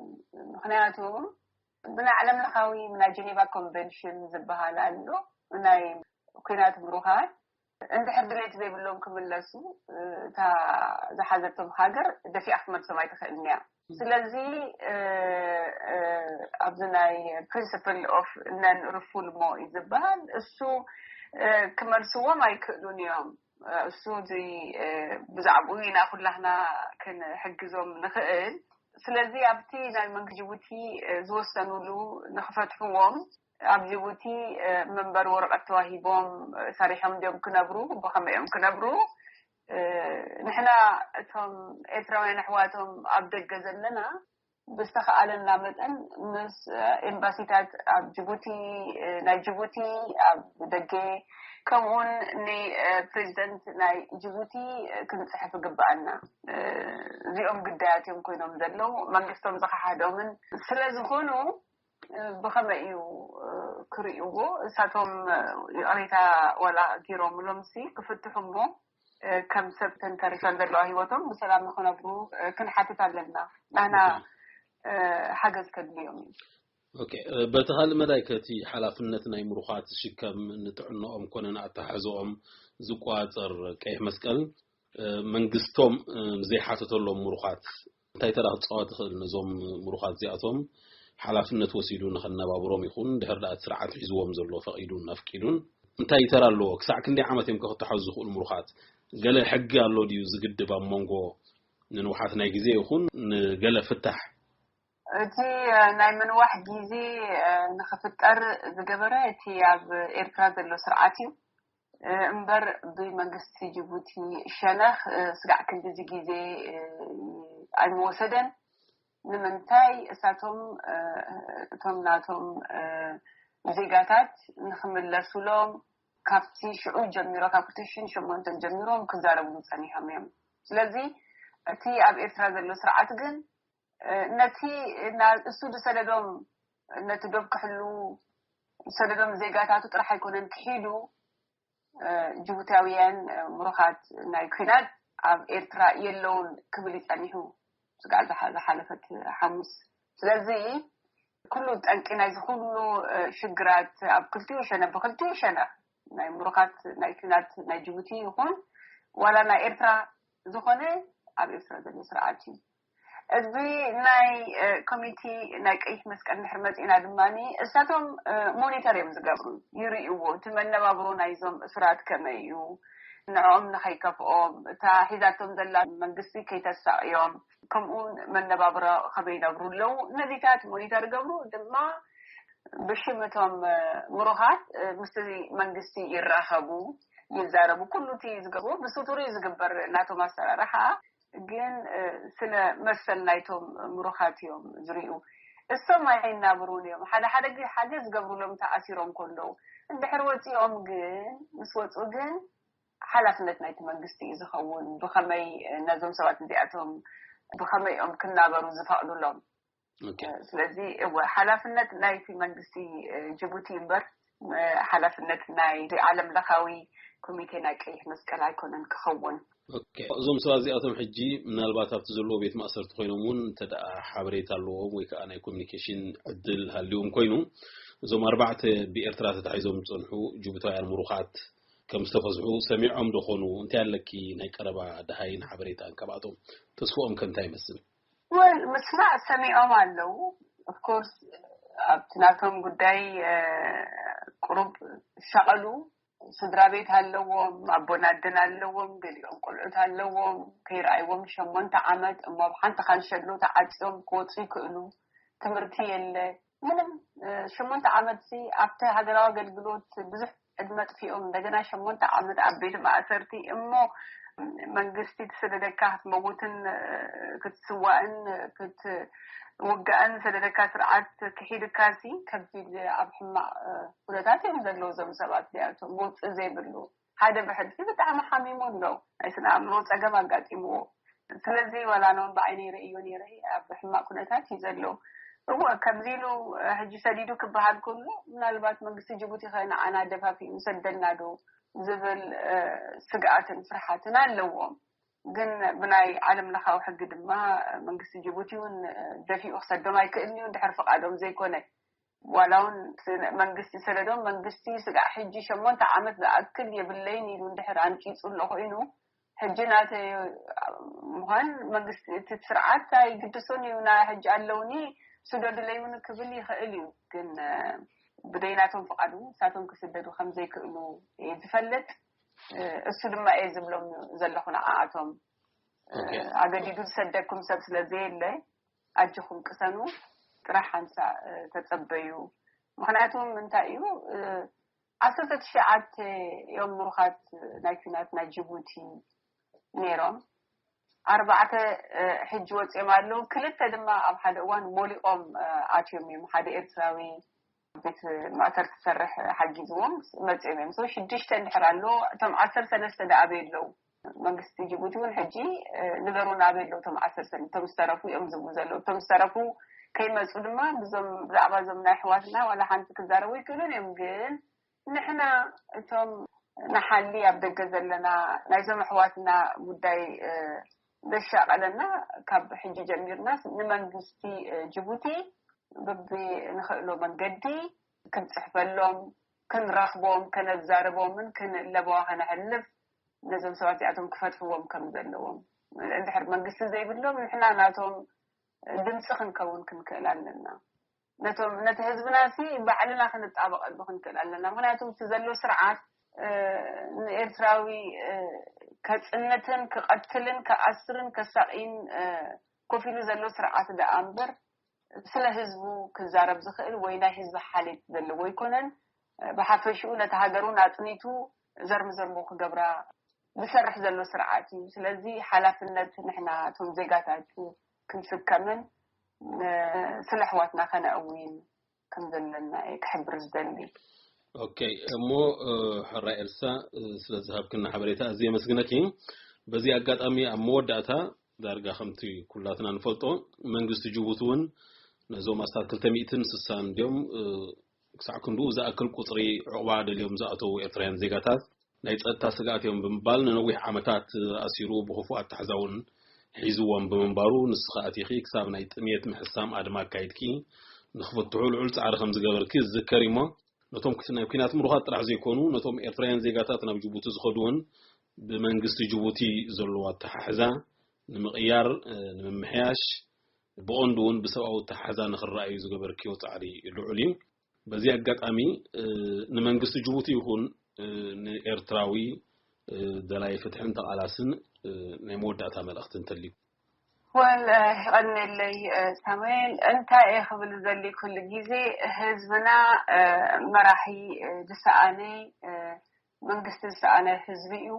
ምክንያቱ ብናይ ዓለም ለኻዊ ናይ ጀኔቫ ኮንቨንሽን ዝበሃል ኣሎ፣ ናይ ኩናት ምሩኻት እንድሕር ድሌት ዘይብሎም ክምለሱ እታ ዝሓዘቶም ሃገር ደፊኣ ክትመልሶም ኣይትኽእልን እያ። ስለዚ ኣብዚ ናይ principle of non refoulement እዩ ዝበሃል፣ እሱ ክመልስዎም ኣይክእሉን እዮም። እሱ እዚ ብዛዕባኡ ኢና ኩላህና ክንሕግዞም ንኽእል። ስለዚ ኣብቲ ናይ መንግስቲ ጅቡቲ ዝወሰኑሉ ንክፈትሕዎም ኣብ ጅቡቲ መንበሪ ወረቐት ተዋሂቦም ሰሪሖም ድዮም ክነብሩ፣ ብኸመይ እዮም ክነብሩ? ንሕና እቶም ኤርትራውያን ኣሕዋቶም ኣብ ደገ ዘለና ብዝተኸኣለና መጠን ምስ ኤምባሲታት ኣብ ጅቡቲ፣ ናይ ጅቡቲ ኣብ ደገ፣ ከምኡውን ንፕሬዚደንት ናይ ጅቡቲ ክንፅሕፍ ግብኣና። እዚኦም ግዳያት እዮም ኮይኖም ዘለዉ፣ መንግስቶም ዝኸሓዶምን ስለ ዝኾኑ ብኸመይ እዩ ክርእይዎ? እሳቶም ይቕሬታ ዋላ ገይሮምሎም ሲ ክፍትሑ እሞ ከም ሰብ ተንተሪፈን ዘለዋ ህይወቶም ብሰላም ንክነብሩ ክንሓትት ኣለና። ናና ሓገዝ ከድልዮም እዩ። በቲ ካልእ መዳይ ከቲ ሓላፍነት ናይ ምሩኻት ዝሽከም ንጥዕንኦም ኮነ ንኣተሓሕዝኦም ዝቆፃፀር ቀይሕ መስቀል መንግስቶም ዘይሓተተሎም ምሩኻት እንታይ ተራ ክፃወት ይኽእል? ነዞም ምሩኻት እዚኣቶም ሓላፍነት ወሲዱ ንኸነባብሮም ይኹን ድሕር ዳኣ እቲ ስርዓት ሒዝዎም ዘሎ ፈቒዱን ኣፍቂዱን እንታይ ተራ ኣለዎ? ክሳዕ ክንደይ ዓመት እዮም ከክተሓዙ ዝኽእሉ ምሩኻት? ገለ ሕጊ ኣሎ ድዩ ዝግድብ ኣብ መንጎ ንንውሓት ናይ ግዜ ይኹን ንገለ ፍታሕ? እቲ ናይ ምንዋሕ ግዜ ንክፍጠር ዝገበረ እቲ ኣብ ኤርትራ ዘሎ ስርዓት እዩ። እምበር ብመንግስቲ ጅቡቲ ሸነኽ ስጋዕ ክንድዚ ግዜ ኣይምወሰደን። ንምንታይ እሳቶም እቶም ናቶም ዜጋታት ንክምለሱሎም ካብቲ ሽዑ ጀሚሮ ካብ ክልተ ሽሕን ሸሞንተን ጀሚሮም ክዛረቡ ጸኒሖም እዮም። ስለዚ እቲ ኣብ ኤርትራ ዘሎ ስርዓት ግን ነቲ እሱ ዝሰደዶም ነቲ ዶብ ክሕሉ ዝሰደዶም ዜጋታቱ ጥራሕ ኣይኮነን ክሒዱ ጅቡታውያን ምሩኻት ናይ ኩናት ኣብ ኤርትራ የለውን ክብል ይጸኒሑ ስጋዕ ዝሓለፈት ሓሙስ። ስለዚ ኩሉ ጠንቂ ናይዚ ኩሉ ሽግራት ኣብ ክልቲኡ ሸነ ብክልቲኡ ሸነ ናይ ምሩኻት ናይ ኩናት ናይ ጅቡቲ ይኹን ዋላ ናይ ኤርትራ ዝኾነ ኣብ ኤርትራ ዘሎ ስርዓት እዩ። እዚ ናይ ኮሚቲ ናይ ቀይሕ መስቀል እንድሕር መፂእና ድማ እሳቶም ሞኒተር እዮም ዝገብሩ፣ ይርእይዎ እቲ መነባብሮ ናይዞም እሱራት ከመይ እዩ፣ ንዕኦም ንኸይከፍኦም እታ ሒዛቶም ዘላ መንግስቲ ከይተሳቅዮም ከምኡውን መነባብሮ ከመይ ይነብሩ ኣለዉ። ነዚታት ሞኒተር ይገብሩ ድማ ብሽም እቶም ምሩኻት ምስ መንግስቲ ይራኸቡ፣ ይዛረቡ። ኩሉ እቲ ዝገብሩ ብስቱር እዩ ዝግበር ናቶም ኣሰራርሓ። ግን ስለ መሰል ናይቶም ምሩኻት እዮም ዝርእዩ። እሶም ኣይናብሩን እዮም። ሓደ ሓደ ግዜ ሓገዝ ዝገብሩሎም ተኣሲሮም ከለዉ እንድሕር ወፂኦም ግን ምስ ወፁ ግን ሓላፍነት ናይቲ መንግስቲ እዩ ዝኸውን። ብኸመይ ነዞም ሰባት እዚኣቶም ብኸመይ እዮም ክናበሩ ዝፈቕዱሎም? ስለዚ እወ ሓላፍነት ናይቲ መንግስቲ ጅቡቲ እምበር ሓላፍነት ናይ ዓለም ለኻዊ ኮሚቴ ናይ ቀይሕ መስቀል ኣይኮነን ክኸውን። እዞም ሰባት እዚኣቶም ሕጂ ምናልባት ኣብቲ ዘለዎ ቤት ማእሰርቲ ኮይኖም እውን እንተ ሓበሬታ ኣለዎም ወይ ከዓ ናይ ኮሚኒኬሽን ዕድል ሃልዎም ኮይኑ እዞም ኣርባዕተ ብኤርትራ ተታሒዞም ዝፀንሑ ጅቡታውያን ምሩኻት ከም ዝተፈስሑ ሰሚዖም ዶ ኾኑ? እንታይ ኣለኪ ናይ ቀረባ ደሃይን ሓበሬታን ካብኣቶም? ተስፍኦም ከ እንታይ ይመስል? ወል ምስማዕ ሰሚዖም ኣለዉ። ኦፍኮርስ ኣብቲ ናቶም ጉዳይ ቁሩብ ሸቐሉ ስድራ ቤት ኣለዎም፣ ኣቦን ኣደን ኣለዎም፣ ገሊኦም ቆልዑት ኣለዎም። ከይረኣይዎም ሸሞንተ ዓመት እሞ ኣብ ሓንቲ ካንሸሎ ተዓፅዮም ክወፁ ይክእሉ። ትምህርቲ የለ ምንም። ሸሞንተ ዓመት ሲ ኣብቲ ሃገራዊ ኣገልግሎት ብዙሕ ዕድመ ጥፊኦም እንደገና ሸሞንተ ዓመት ኣብ ቤት ማእሰርቲ እሞ መንግስቲ ትሰደደካ ክትመውትን ክትስዋእን ክትውጋእን ዝሰደደካ ስርዓት ክሒድካ ሲ ከቢድ ኣብ ሕማቕ ኩነታት እዮም ዘለዉ እዞም ሰባት እዚኣቶም መውፅእ ዘይብሉ። ሓደ ብሕልፊ ብጣዕሚ ሓሚሙ ኣሎ። ናይ ስነ ኣእምሮ ጸገም ኣጋጢምዎ። ስለዚ ዋላ ነውን ብዓይነይ ርእዮ ነይረ፣ ኣብ ሕማቕ ኩነታት እዩ ዘሎ። እወ፣ ከምዚ ኢሉ ሕጂ ሰዲዱ ክበሃል ከሎ፣ ምናልባት መንግስቲ ጅቡቲ ከ ንዓና ደፋፊኡ ይሰደልና ዶ ዝብል ስግኣትን ፍርሓትን ኣለዎም። ግን ብናይ ዓለም ለኻዊ ሕጊ ድማ መንግስቲ ጅቡቲ እውን ደፊኡ ክሰዶም ኣይክእልን እዩ፣ ድሕር ፍቓዶም ዘይኮነ። ዋላ እውን መንግስቲ ሰደዶም፣ መንግስቲ ስጋዕ ሕጂ ሸሞንተ ዓመት ዝኣክል የብለይን ኢሉ እንድሕር ኣንቂፁ ኣሎ ኮይኑ፣ ሕጂ ናተይ ምዃን መንግስቲ እቲ ስርዓት ኣይግድሶን እዩ። ናይ ሕጂ ኣለውኒ፣ ስደዱለይ እውን ክብል ይኽእል እዩ። ግን ብደይናቶም ፍቓድ እውን ንሳቶም ክስደዱ ከም ዘይክእሉ እየ ዝፈልጥ። እሱ ድማ እየ ዝብሎም ዘለኹ ንዓኣቶም። ኣገዲዱ ዝሰደኩም ሰብ ስለ ዘየለ፣ ኣጆኹም ቅሰኑ፣ ጥራሕ ሓንሳእ ተጸበዩ። ምኽንያቱ እንታይ እዩ፣ ዓሰርተ ትሽዓተ እዮም ምሩኻት ናይ ኲናት ናይ ጅቡቲ ነይሮም። ኣርባዕተ ሕጂ ወፂኦም ኣለዉ። ክልተ ድማ ኣብ ሓደ እዋን ሞሊቖም ኣትዮም እዮም። ሓደ ኤርትራዊ ቤት ማእሰርቲ ዝሰርሕ ሓጊዝዎም መፂኦም እዮም። So ሽዱሽተ እንድሕር ኣሎ፣ እቶም ዓሰርተ ሰለስተ ደኣ ኣበይ ኣለዉ? መንግስቲ ጅቡቲ እውን ሕጂ ንገሩና ኣበይ ኣለዉ እቶም ዓሰርተ ሰለስተ? እቶም ዝተረፉ እዮም ዝብሉ ዘለዉ። እቶም ዝተረፉ ከይመፁ ድማ ብዞም ብዛዕባ እዞም ናይ ኣሕዋትና ዋላ ሓንቲ ክዛረቡ ይክእሉን እዮም። ግን ንሕና እቶም ንሓሊ ኣብ ደገ ዘለና ናይዞም ኣሕዋትና ጉዳይ ዘሻቐለና፣ ካብ ሕጂ ጀሚርና ንመንግስቲ ጅቡቲ በብንኽእሎ መንገዲ ክንፅሕፈሎም፣ ክንረኽቦም፣ ከነዛርቦምን ክንእለበዋ ከነሕልፍ ነዞም ሰባት እዚኣቶም ክፈትሕዎም ከም ዘለዎም፣ እንድሕር መንግስቲ ዘይብሎም ንሕና ናቶም ድምፂ ክንከውን ክንክእል ኣለና። ነቶም ነቲ ህዝብና ሲ ባዕልና ክንጣበቐሉ ክንክእል ኣለና። ምክንያቱ እቲ ዘሎ ስርዓት ንኤርትራዊ ከፅንትን ክቐትልን ክኣስርን ከሳቕይን ኮፍ ኢሉ ዘሎ ስርዓት ደኣ እምበር ስለ ህዝቡ ክዛረብ ዝኽእል ወይ ናይ ህዝቢ ሓሌት ዘለዎ ኣይኮነን። ብሓፈሽኡ ነቲ ሃገሩን ኣጽኒቱ ዘርሚ ዘርሞ ክገብራ ዝሰርሕ ዘሎ ስርዓት እዩ። ስለዚ ሓላፍነት ንሕና እቶም ዜጋታት ክንስከምን ስለ ኣሕዋትና ከነእውን ከም ዘለና እየ ክሕብር ዝደሊ። ኦኬ፣ እሞ ሕራይ ኤልሳ፣ ስለ ዝሃብክና ሓበሬታ ኣዝየ የመስግነኪ። በዚ ኣጋጣሚ ኣብ መወዳእታ ዳርጋ ከምቲ ኩላትና ንፈልጦ መንግስቲ ጅቡቲ እውን ነዞም ኣስታት ክልተ ሚእትን ስሳን እንዲኦም ክሳዕ ክንድኡ ዝኣክል ቁፅሪ ዕቑባ ደልዮም ዝኣተዉ ኤርትራውያን ዜጋታት ናይ ፀጥታ ስግኣት እዮም ብምባል ንነዊሕ ዓመታት ኣሲሩ ብኽፉእ ኣተሓሕዛ እውን ሒዝዎም ብምንባሩ ንስኺ ኣቲኺ ክሳብ ናይ ጥሜት ምሕሳም ኣድማ ኣካይድኪ ንኽፍትሑ ልዑል ፃዕሪ ከም ዝገበርኪ ዝዝከር እዩ። እሞ ነቶም ናይ ኲናት ምሩኻት ጥራሕ ዘይኮኑ ነቶም ኤርትራውያን ዜጋታት ናብ ጅቡቲ ዝኸዱ እውን ብመንግስቲ ጅቡቲ ዘለዎ ኣተሓሕዛ ንምቕያር ንምምሕያሽ ብቐንዱ እውን ብሰብኣዊ ኣተሓሕዛ ንኽረኣዩ ዝገበርክዮ ፃዕሪ ልዑል እዩ። በዚ ኣጋጣሚ ንመንግስቲ ጅቡቲ ይኹን ንኤርትራዊ ደላይ ፍትሕን ተቓላስን ናይ መወዳእታ መልእኽቲ እንተልዩ። ወል ይቐነለይ ሳሙኤል፣ እንታይ እየ ክብል ዘሊ ኩሉ ግዜ ህዝብና መራሒ ዝሰኣነ መንግስቲ ዝሰኣነ ህዝቢ እዩ።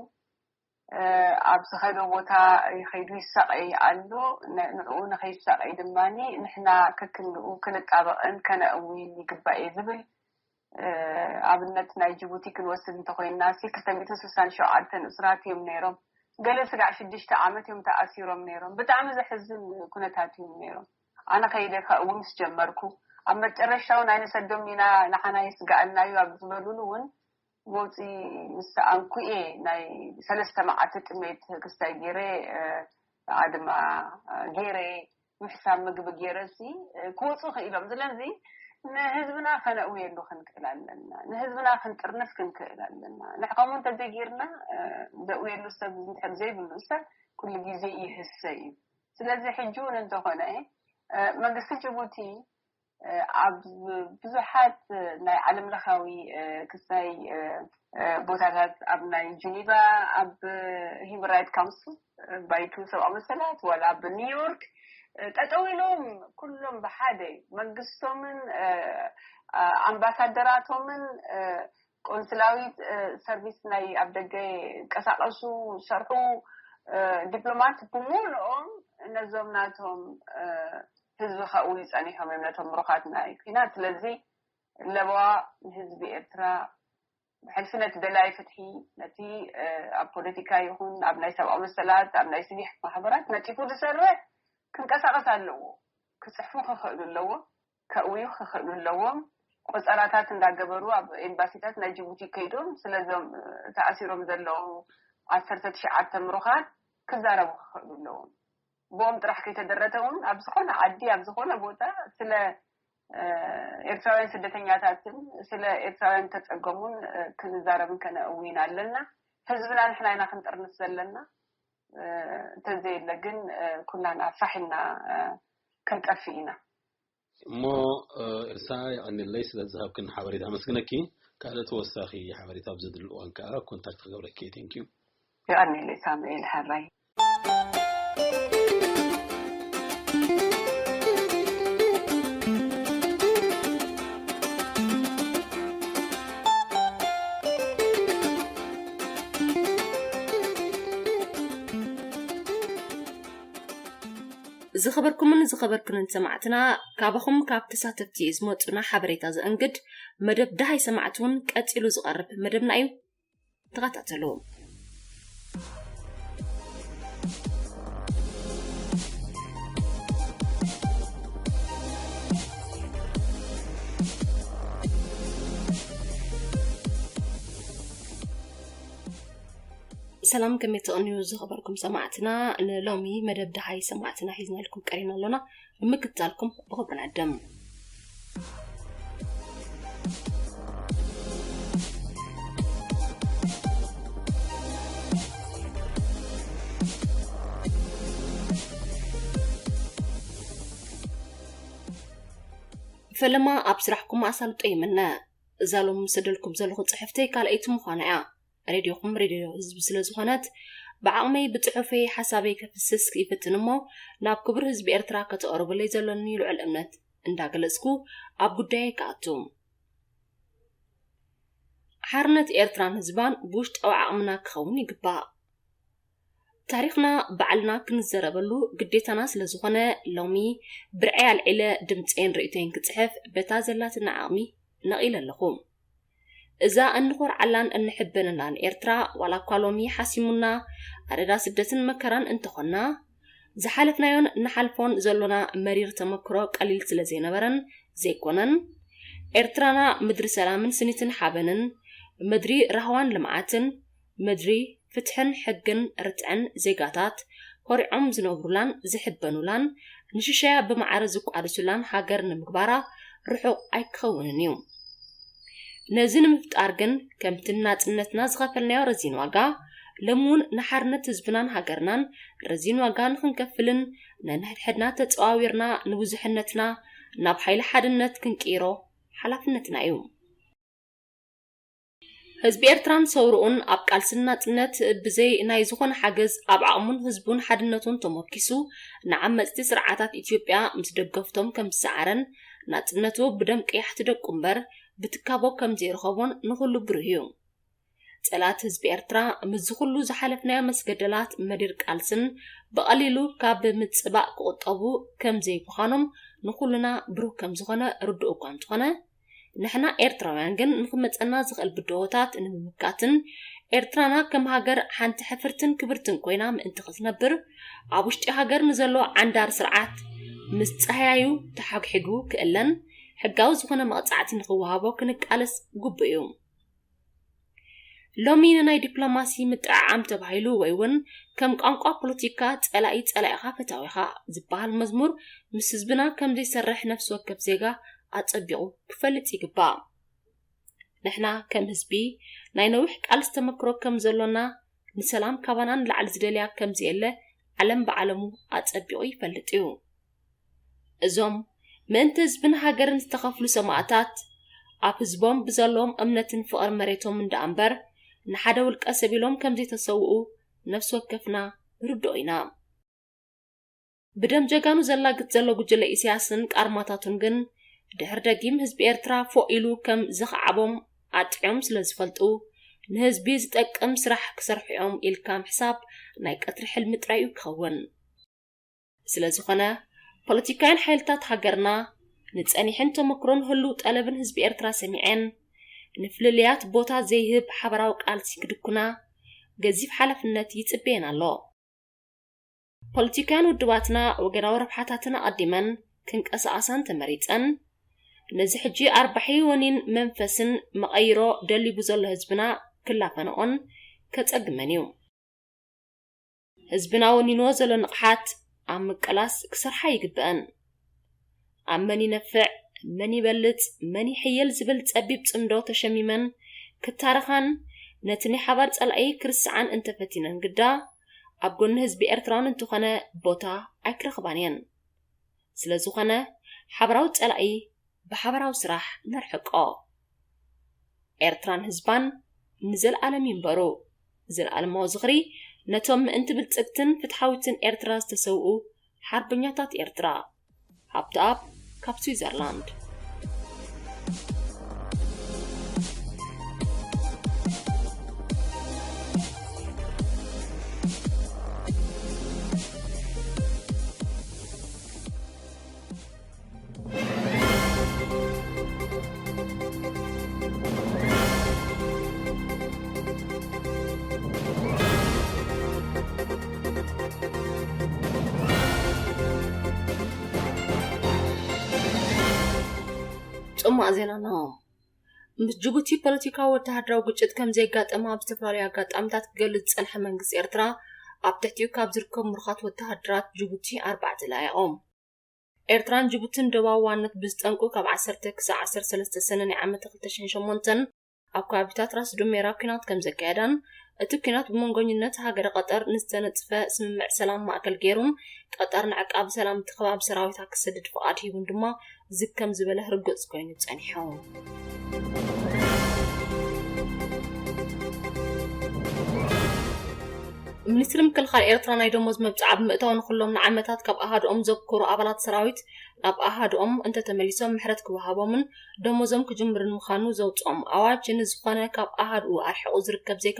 ኣብ ዝኸዶ ቦታ ይኸይዱ ይሳቐይ ኣሎ። ንዕኡ ንኸይሳቐይ ድማ ንሕና ከክንኡ ክንጣበቕን ከነእውን ይግባእ እየ ዝብል። ኣብነት ናይ ጅቡቲ ክንወስድ እንተኮይንና ሲ ክልተ ሚእትን ስሳን ሸውዓተ ንእስራት እዮም ነይሮም። ገለ ስጋዕ ሽዱሽተ ዓመት እዮም ተኣሲሮም ነይሮም። ብጣዕሚ ዘሕዝን ኩነታት እዮም ነይሮም። ኣነ ከይደ ከእውን ምስ ጀመርኩ ኣብ መጨረሻ እውን ኣይንሰዶም ኢና ንዓና የስግኣልና እዩ ኣብ ዝበሉሉ እውን መውፂ ምስ ሰኣንኩ እየ ናይ ሰለስተ መዓልቲ ጥሜት ክስታይ ገይረ ኣድማ ገይረ ምሕሳብ ምግቢ ገይረ ሲ ክወፁ ክኢሎም። ስለዚ ንህዝብና ከነእውየሉ ክንክእል ኣለና። ንህዝብና ክንጥርንፍ ክንክእል ኣለና። ንሕከሙ እንተዘይጌርና ዘእውየሉ ሰብ እንድሕር ዘይብሉ ሰብ ኩሉ ግዜ ይህሰ እዩ። ስለዚ ሕጂ እውን እንተኾነ መንግስቲ ጅቡቲ ኣብ ብዙሓት ናይ ዓለም ለኻዊ ክስታይ ቦታታት ኣብ ናይ ጅኒቫ ኣብ ሂማን ራይት ካውንስል ባይቱ ሰብኣዊ መሰላት ዋላ ኣብ ኒውዮርክ ጠጠው ኢሎም ኩሎም ብሓደ መንግስቶምን ኣምባሳደራቶምን ቆንስላዊት ሰርቪስ ናይ ኣብ ደገ ቀሳቀሱ ሰርሑ ዲፕሎማት ብምሉኦም ነዞም ናቶም ህዝቢ ከእውዩ ጸኒሖም እዮም ነቶም ምሩኻት ናይ ኲናት። ስለዚ ለበዋ ንህዝቢ ኤርትራ ብሕልፊ ነቲ ደላይ ፍትሒ፣ ነቲ ኣብ ፖለቲካ ይኹን ኣብ ናይ ሰብኣዊ መሰላት፣ ኣብ ናይ ሲቪክ ማሕበራት ነጢፉ ዝሰርሕ ክንቀሳቐስ ኣለዎ። ክፅሕፉ ክኽእሉ ኣለዎም፣ ከእውዩ ክኽእሉ ኣለዎም። ቆፀራታት እንዳገበሩ ኣብ ኤምባሲታት ናይ ጅቡቲ ከይዶም ስለዞም ተኣሲሮም ዘለዉ ዓሰርተ ትሽዓተ ምሩኻት ክዛረቡ ክኽእሉ ኣለዎም። ብኦም ጥራሕ ከይተደረተ እውን ኣብ ዝኾነ ዓዲ ኣብ ዝኾነ ቦታ ስለ ኤርትራውያን ስደተኛታትን ስለ ኤርትራውያን ተፀገሙን ክንዛረብን ከነእውይን ኣለና። ህዝብና ንሕና ኢና ክንጥርንፍ ዘለና። እንተዘየለ ግን ኩላና ፋሕ ኢልና ክንጠፍእ ኢና። እሞ ኤልሳ፣ የቐንየለይ ስለ ዝሃብክን ሓበሬታ ኣመስግነኪ። ካልእ ተወሳኺ ሓበሬታ ኣብ ዘድሊ እዋን ከኣ ኮንታክት ክገብረኪ። ቴንኪዩ። የቐንየለይ ሳሙኤል ሓራይ። ዝኸበርኩምን ዝኸበርክንን ሰማዕትና፣ ካባኹም ካብ ተሳተፍቲ ዝመጹና ሓበሬታ ዘእንግድ መደብ ደሃይ ሰማዕቲ እውን ቀጺሉ ዝቐርብ መደብና እዩ። ተኸታተሉ። ሰላም፣ ከመይ ትቕንዩ ዝኸበርኩም ሰማዕትና? ንሎሚ መደብ ደሃይ ሰማዕትና ሒዝናልኩም ቀሪና ኣሎና። ንምክትታልኩም ብኽብሪ ንዕድም። ፈለማ ኣብ ስራሕኩም ኣሳልጦ ይምነ። እዛ ሎም ሰደልኩም ዘለኹ ጽሕፍተይ ካልኣይቲ ምዃና እያ። ሬድዮኹም ሬድዮ ህዝቢ ስለ ዝኾነት፣ ብዓቕመይ ብጽሑፈይ ሓሳበይ ከፍስስ ይፍትን እሞ፣ ናብ ክቡር ህዝቢ ኤርትራ ከተቕርቡለይ ዘሎኒ ልዑል እምነት እንዳገለጽኩ ኣብ ጉዳየይ ክኣቱ። ሓርነት ኤርትራን ህዝባን ብውሽጣዊ ዓቕምና ክኸውን ይግባእ። ታሪኽና ባዕልና ክንዘረበሉ ግዴታና ስለ ዝኾነ፣ ሎሚ ብርዐይ ኣልዒለ ድምጸይን ርእይቶይን ክጽሕፍ በታ ዘላትና ዓቕሚ ነቒለ ኣለኹ። እዛ እንኾርዓላን እንሕበነላን ኤርትራ፣ ዋላ እኳ ሎሚ ሓሲሙና ኣደዳ ስደትን መከራን እንተኾንና፣ ዝሓለፍናዮን ንሓልፎን ዘሎና መሪር ተመክሮ ቀሊል ስለ ዘይነበረን ዘይኮነን፣ ኤርትራና ምድሪ ሰላምን ስኒትን ሓበንን፣ ምድሪ ራህዋን ልምዓትን፣ ምድሪ ፍትሕን ሕግን ርትዕን ዜጋታት ኮሪዖም ዝነብሩላን ዝሕበኑላን ንሽሻያ ብማዕረ ዝቋደሱላን ሃገር ንምግባራ ርሑቕ ኣይክኸውንን እዩ። ነዚ ንምፍጣር ግን ከምቲ ንናጽነትና ዝኸፈልናዮ ረዚን ዋጋ፣ ሎሚ እውን ንሓርነት ህዝብናን ሃገርናን ረዚን ዋጋ ንኽንከፍልን ነንሕድሕድና ተጸዋዊርና ንብዙሕነትና ናብ ሓይሊ ሓድነት ክንቅይሮ ሓላፍነትና እዩ። ህዝቢ ኤርትራን ሰውርኡን ኣብ ቃልሲ ናጽነት ብዘይ ናይ ዝኾነ ሓገዝ ኣብ ዓቕሙን ህዝቡን ሓድነቱን ተሞርኪሱ ንዓመጽቲ ስርዓታት ኢትዮጵያ ምስ ደገፍቶም ከም ዝሰዓረን ናጽነቱ ብደም ቀያሕቲ ደቁ እምበር ብትካቦ ከም ዘይረኸቦን ንኹሉ ብሩህ እዩ። ጸላት ህዝቢ ኤርትራ ምስዚ ኩሉ ዝሓለፍናዮ መስገደላት መሪር ቃልስን ብቐሊሉ ካብ ምጽባእ ክቑጠቡ ከም ዘይምዃኖም ንኹልና ብሩህ ከም ዝኾነ ርዱእ እኳ እንተኾነ፣ ንሕና ኤርትራውያን ግን ንኽመጸና ዝኽእል ብድሆታት ንምምካትን ኤርትራና ከም ሃገር ሓንቲ ሕፍርትን ክብርትን ኮይና ምእንቲ ክትነብር ኣብ ውሽጢ ሃገር ንዘሎ ዓንዳር ስርዓት ምስ ጸሃያዩ ተሓግሒጉ ክእለን ሕጋዊ ዝኾነ መቕጻዕቲ ንኽወሃቦ ክንቃለስ ግቡእ እዩ። ሎሚ ንናይ ዲፕሎማሲ ምጥዕዓም ተባሂሉ ወይ እውን ከም ቋንቋ ፖለቲካ ጸላኢ ጸላኢኻ ፈታዊኻ ዝበሃል መዝሙር ምስ ህዝብና ከም ዘይሰርሕ ነፍሲ ወከፍ ዜጋ ኣጸቢቑ ክፈልጥ ይግባእ። ንሕና ከም ህዝቢ ናይ ነዊሕ ቃልሲ ተመክሮ ከም ዘሎና፣ ንሰላም ካባና ንላዕሊ ዝደልያ ከም ዘየለ ዓለም ብዓለሙ ኣጸቢቑ ይፈልጥ እዩ። እዞም ምእንቲ ህዝብን ሃገርን ዝተኸፍሉ ሰማእታት፣ ኣብ ህዝቦም ብዘለዎም እምነትን ፍቕሪ መሬቶም እንዳ እምበር ንሓደ ውልቀ ሰብ ኢሎም ከም ዘይተሰውኡ ነፍሲ ወከፍና ንርድኦ ኢና። ብደም ጀጋኑ ዘላግጽ ዘሎ ጉጅለ ኢሳያስን ቃርማታቱን ግን ድሕሪ ደጊም ህዝቢ ኤርትራ ፎእ ኢሉ ከም ዘኽዓቦም ኣጥዕዮም ስለ ዝፈልጡ፣ ንህዝቢ ዝጠቅም ስራሕ ክሰርሑ እዮም ኢልካ ምሕሳብ ናይ ቀትሪ ሕልሚ ጥራይ እዩ ክኸውን። ስለ ዝኾነ፣ ፖለቲካውያን ሓይልታት ሃገርና ንጸኒሕን ተመክሮን ህሉው ጠለብን ህዝቢ ኤርትራ ሰሚዐን፣ ንፍልልያት ቦታ ዘይህብ ሓበራዊ ቃልሲ ክድኩና ገዚፍ ሓላፍነት ይጽበየን ኣሎ። ፖለቲካውያን ውድባትና ወገናዊ ረብሓታትን ኣቐዲመን ክንቀሳቐሳን ተመሪጸን፣ ነዚ ሕጂ ኣርባሒ ወኒን መንፈስን መቐይሮ ደሊቡ ዘሎ ህዝብና ክላፈንኦን ከጸግመን እዩ። ህዝብና ወኒንዎ ዘሎ ንቕሓት ኣብ ምቅላስ ክሰርሓ ይግበአን። ኣብ መን ይነፍዕ፣ መን ይበልጽ፣ መን ይሕይል ዝብል ጸቢብ ጽምዶ ተሸሚመን ክታረኻን ነቲ ናይ ሓባር ጸላኢ ክርስዓን እንተፈቲነን ግዳ፣ ኣብ ጎኒ ህዝቢ ኤርትራን እንተኾነ ቦታ ኣይክረኽባን እየን። ስለ ዝኾነ፣ ሓበራዊ ጸላኢ ብሓበራዊ ስራሕ ነርሕቆ። ኤርትራን ህዝባን ንዘለኣለም ይንበሩ። ዘለኣለማዊ ዝኽሪ ነቶም ምእንቲ ብልጽግትን ፍትሓዊትን ኤርትራ ዝተሰውኡ ሓርበኛታት ኤርትራ። ሃብተኣብ ካብ ስዊዘርላንድ። ጽማቕ ዜናና። ምስ ጅቡቲ ፖለቲካዊ ወተሃደራዊ ግጭት ከም ዘየጋጠመ ኣብ ዝተፈላለዩ ኣጋጣሚታት ክገልጽ ዝጸንሐ መንግስቲ ኤርትራ፣ ኣብ ትሕቲኡ ካብ ዝርከቡ ምሩኻት ወተሃደራት ጅቡቲ ኣርባዕተ ለኣዮም። ኤርትራን ጅቡትን ዶባዊ ዋነት ብዝጠንቁ ካብ ዓሰርተ ክሳዕ ዓሰርተ ሰለስተ ሰነ ናይ ዓመት ክልተ ሽሕን ሸሞንተን ኣብ ከባቢታት ራስ ዱሜራ ኲናት ከም ዘካየዳን፣ እቲ ኲናት ብመንጎኝነት ሃገረ ቀጠር ንዝተነጽፈ ስምምዕ ሰላም ማእከል ገይሩን፣ ቀጠር ንዕቃብ ሰላም እቲ ከባቢ ሰራዊታ ክሰድድ ፍቓድ ሂቡን ድማ ዝግ ከም ዝበለ ርግጽ ኮይኑ ጸኒሑ። ሚኒስትሪ ምክልኻል ኤርትራ ናይ ደሞዝ መብጽዓ ብምእታው ንኹሎም ንዓመታት ካብ ኣሃድኦም ዘብኮሩ ኣባላት ሰራዊት ናብ ኣሃድኦም እንተተመሊሶም ምሕረት ክወሃቦምን ደሞዞም ክጅምርን ምዃኑ ዘውጽኦም ኣዋጅ ንዝኾነ ካብ ኣሃድኡ ኣርሒቑ ዝርከብ ዜጋ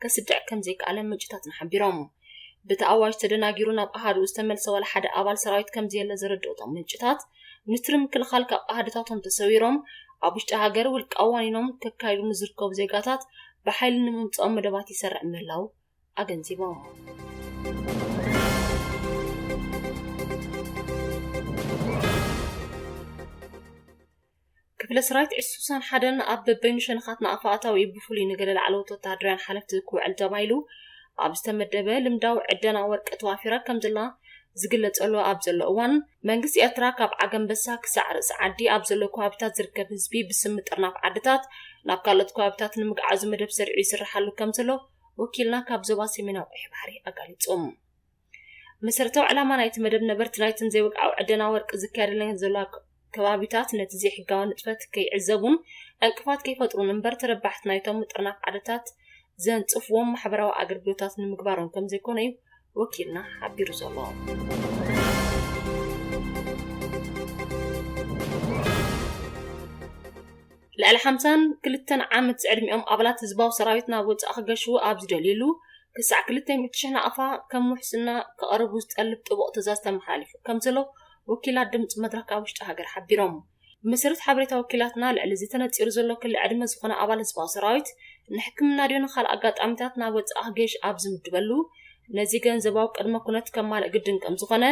ከስድዕ ከም ዘይከኣለ ምንጭታትና ሓቢሮም። በቲ ኣዋጅ ተደናጊሩ ናብ ኣሃድኡ ዝተመልሰ ዋላ ሓደ ኣባል ሰራዊት ከም ዘየለ ዘረድኡ እቶም ምንጭታት፣ ሚኒስትሪ ምክልኻል ካብ ኣሃድታቶም ተሰዊሮም ኣብ ውሽጢ ሃገር ውልቃዊ ዋኒኖም ከካይዱ ንዝርከቡ ዜጋታት ብሓይሊ ንምምጽኦም መደባት ይሰርዕ ምህላው ኣገንዚቦም። ክፍለ ሰራዊት ዕስራን ሓደን ኣብ በበይኑ ሸነኻት ንኣፋ ኣታዊኡ ብፍሉይ ንገለ ላዕለዎት ወተሃደራውያን ሓለፍቲ ክውዕል ተባሂሉ ኣብ ዝተመደበ ልምዳዊ ዕደና ወርቂ ተዋፊራ ከም ዘላ ዝግለጸሉ ኣብ ዘሎ እዋን፣ መንግስቲ ኤርትራ ካብ ዓገምበሳ ክሳዕ ርእሲ ዓዲ ኣብ ዘሎ ከባቢታት ዝርከብ ህዝቢ ብስም ምጥርናፍ ዓድታት ናብ ካልኦት ከባቢታት ንምግዓዙ መደብ ሰሪዑ ይስርሓሉ ከም ዘሎ ወኪልና ካብ ዞባ ሰሜናዊ ቀይሕ ባሕሪ ኣጋሊጹ። መሰረታዊ ዕላማ ናይቲ መደብ ነበርቲ ናይተን ዘይወግዓዊ ዕደና ወርቂ ዝካየደለን ዘለዋ ከባቢታት ነቲ ዘይሕጋዊ ንጥፈት ከይዕዘቡን ዕንቅፋት ከይፈጥሩን እምበር ተረባሕቲ ናይቶም ምጥርናፍ ዓድታት ዘንጽፍዎም ማሕበራዊ ኣገልግሎታት ንምግባሮም ከም ዘይኮነ እዩ ወኪልና ሓቢሩ ዘሎ። ልዕሊ ሓምሳን ክልተን ዓመት ዝዕድሚኦም ኣባላት ህዝባዊ ሰራዊት ናብ ወጻኢ ክገሹ ኣብ ዝደልዩሉ ክሳዕ ክልተ ሚእቲ ሽሕ ናቕፋ ከም ውሕስና ክቐርቡ ዝጠልብ ጥቡቕ ትእዛዝ ተመሓላሊፉ ከም ዘሎ ወኪላት ድምጺ መድረኽ ካብ ውሽጢ ሃገር ሓቢሮም። ብመሰረት ሓበሬታ ወኪላትና፣ ልዕሊ እዚ ተነጺሩ ዘሎ ክሊ ዕድመ ዝኾነ ኣባል ህዝባዊ ሰራዊት ንሕክምና ድዩ ንኻልእ ኣጋጣሚታት ናብ ወጻኢ ክገሽ ኣብ ዝምድበሉ፣ ነዚ ገንዘባዊ ቅድመ ኩነት ከማልእ ግድን ከም ዝኾነ፣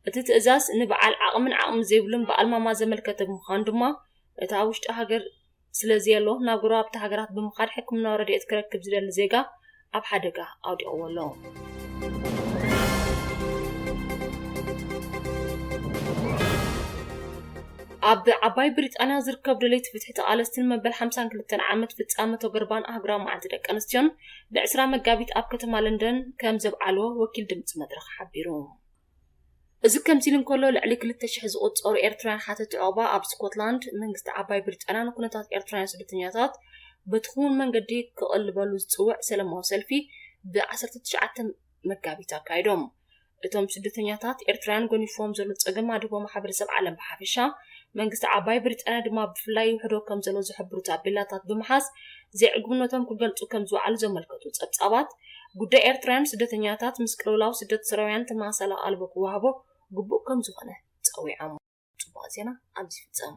እቲ ትእዛዝ ንበዓል ዓቕምን ዓቕሚ ዘይብሉን ብኣልማማ ዘመልከተ ብምዃኑ ድማ፣ እቲ ኣብ ውሽጢ ሃገር ስለ ዘየሎ፣ ናብ ጎረባብቲ ሃገራት ብምኻድ ሕክምናዊ ረድኤት ክረክብ ዝደሊ ዜጋ ኣብ ሓደጋ ኣውዲቕዎ ኣሎ። ኣብ ዓባይ ብሪጣንያ ዝርከቡ ደለይቲ ፍትሒ ተቓለስትን መበል ሓምሳን ክልተን ዓመት ፍጻመ ተጎርባን ኣህጉራዊ መዓልቲ ደቂ ኣንስትዮን ብ ዕስራ መጋቢት ኣብ ከተማ ለንደን ከም ዘብዓልዎ ወኪል ድምጺ መድረኽ ሓቢሩ። እዚ ከምዚ ኢሉ እንከሎ፣ ልዕሊ ክልተ ሽሕ ዝቑጸሩ ኤርትራውያን ሓተቲ ዑቕባ ኣብ ስኮትላንድ፣ መንግስቲ ዓባይ ብሪጣንያ ንኩነታት ኤርትራውያን ስደተኛታት በቲ ክውን መንገዲ ክቕልበሉ ዝጽውዕ ሰለማዊ ሰልፊ ብ ዓሰርተ ትሽዓተ መጋቢት ኣካይዶም። እቶም ስደተኛታት ኤርትራውያን ጎኒፍዎም ዘሎ ጸገም ኣድህቦ ማሕበረሰብ ዓለም ብሓፈሻ፣ መንግስቲ ዓባይ ብሪጣንያ ድማ ብፍላይ ይውሕዶ ከም ዘሎ ዝሕብሩ ታቤላታት ብምሓዝ ዘይዕጉብነቶም ክገልጹ ከም ዝወዓሉ ዘመልከቱ ጸብጻባት፣ ጉዳይ ኤርትራውያን ስደተኛታት ምስ ቅልውላው ስደት ስራውያን ተመሳሳሊ ኣቓልቦ ክወሃቦ ግቡእ ከም ዝኾነ ጸዊዖም። ጽቡቕ ዜና ኣብዚ ይፍጸም።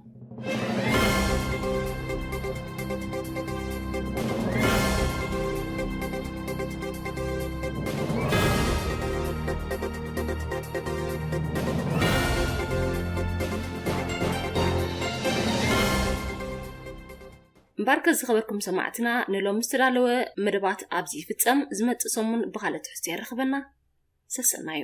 እምበርከ ዝኸበርኩም ሰማዕትና፣ ንሎም ዝተዳለወ መደባት ኣብዚ ይፍጸም። ዝመጽእ ሰሙን ብኻልእ ትሕዝቶ የራኽበና። ሰሰናዩ።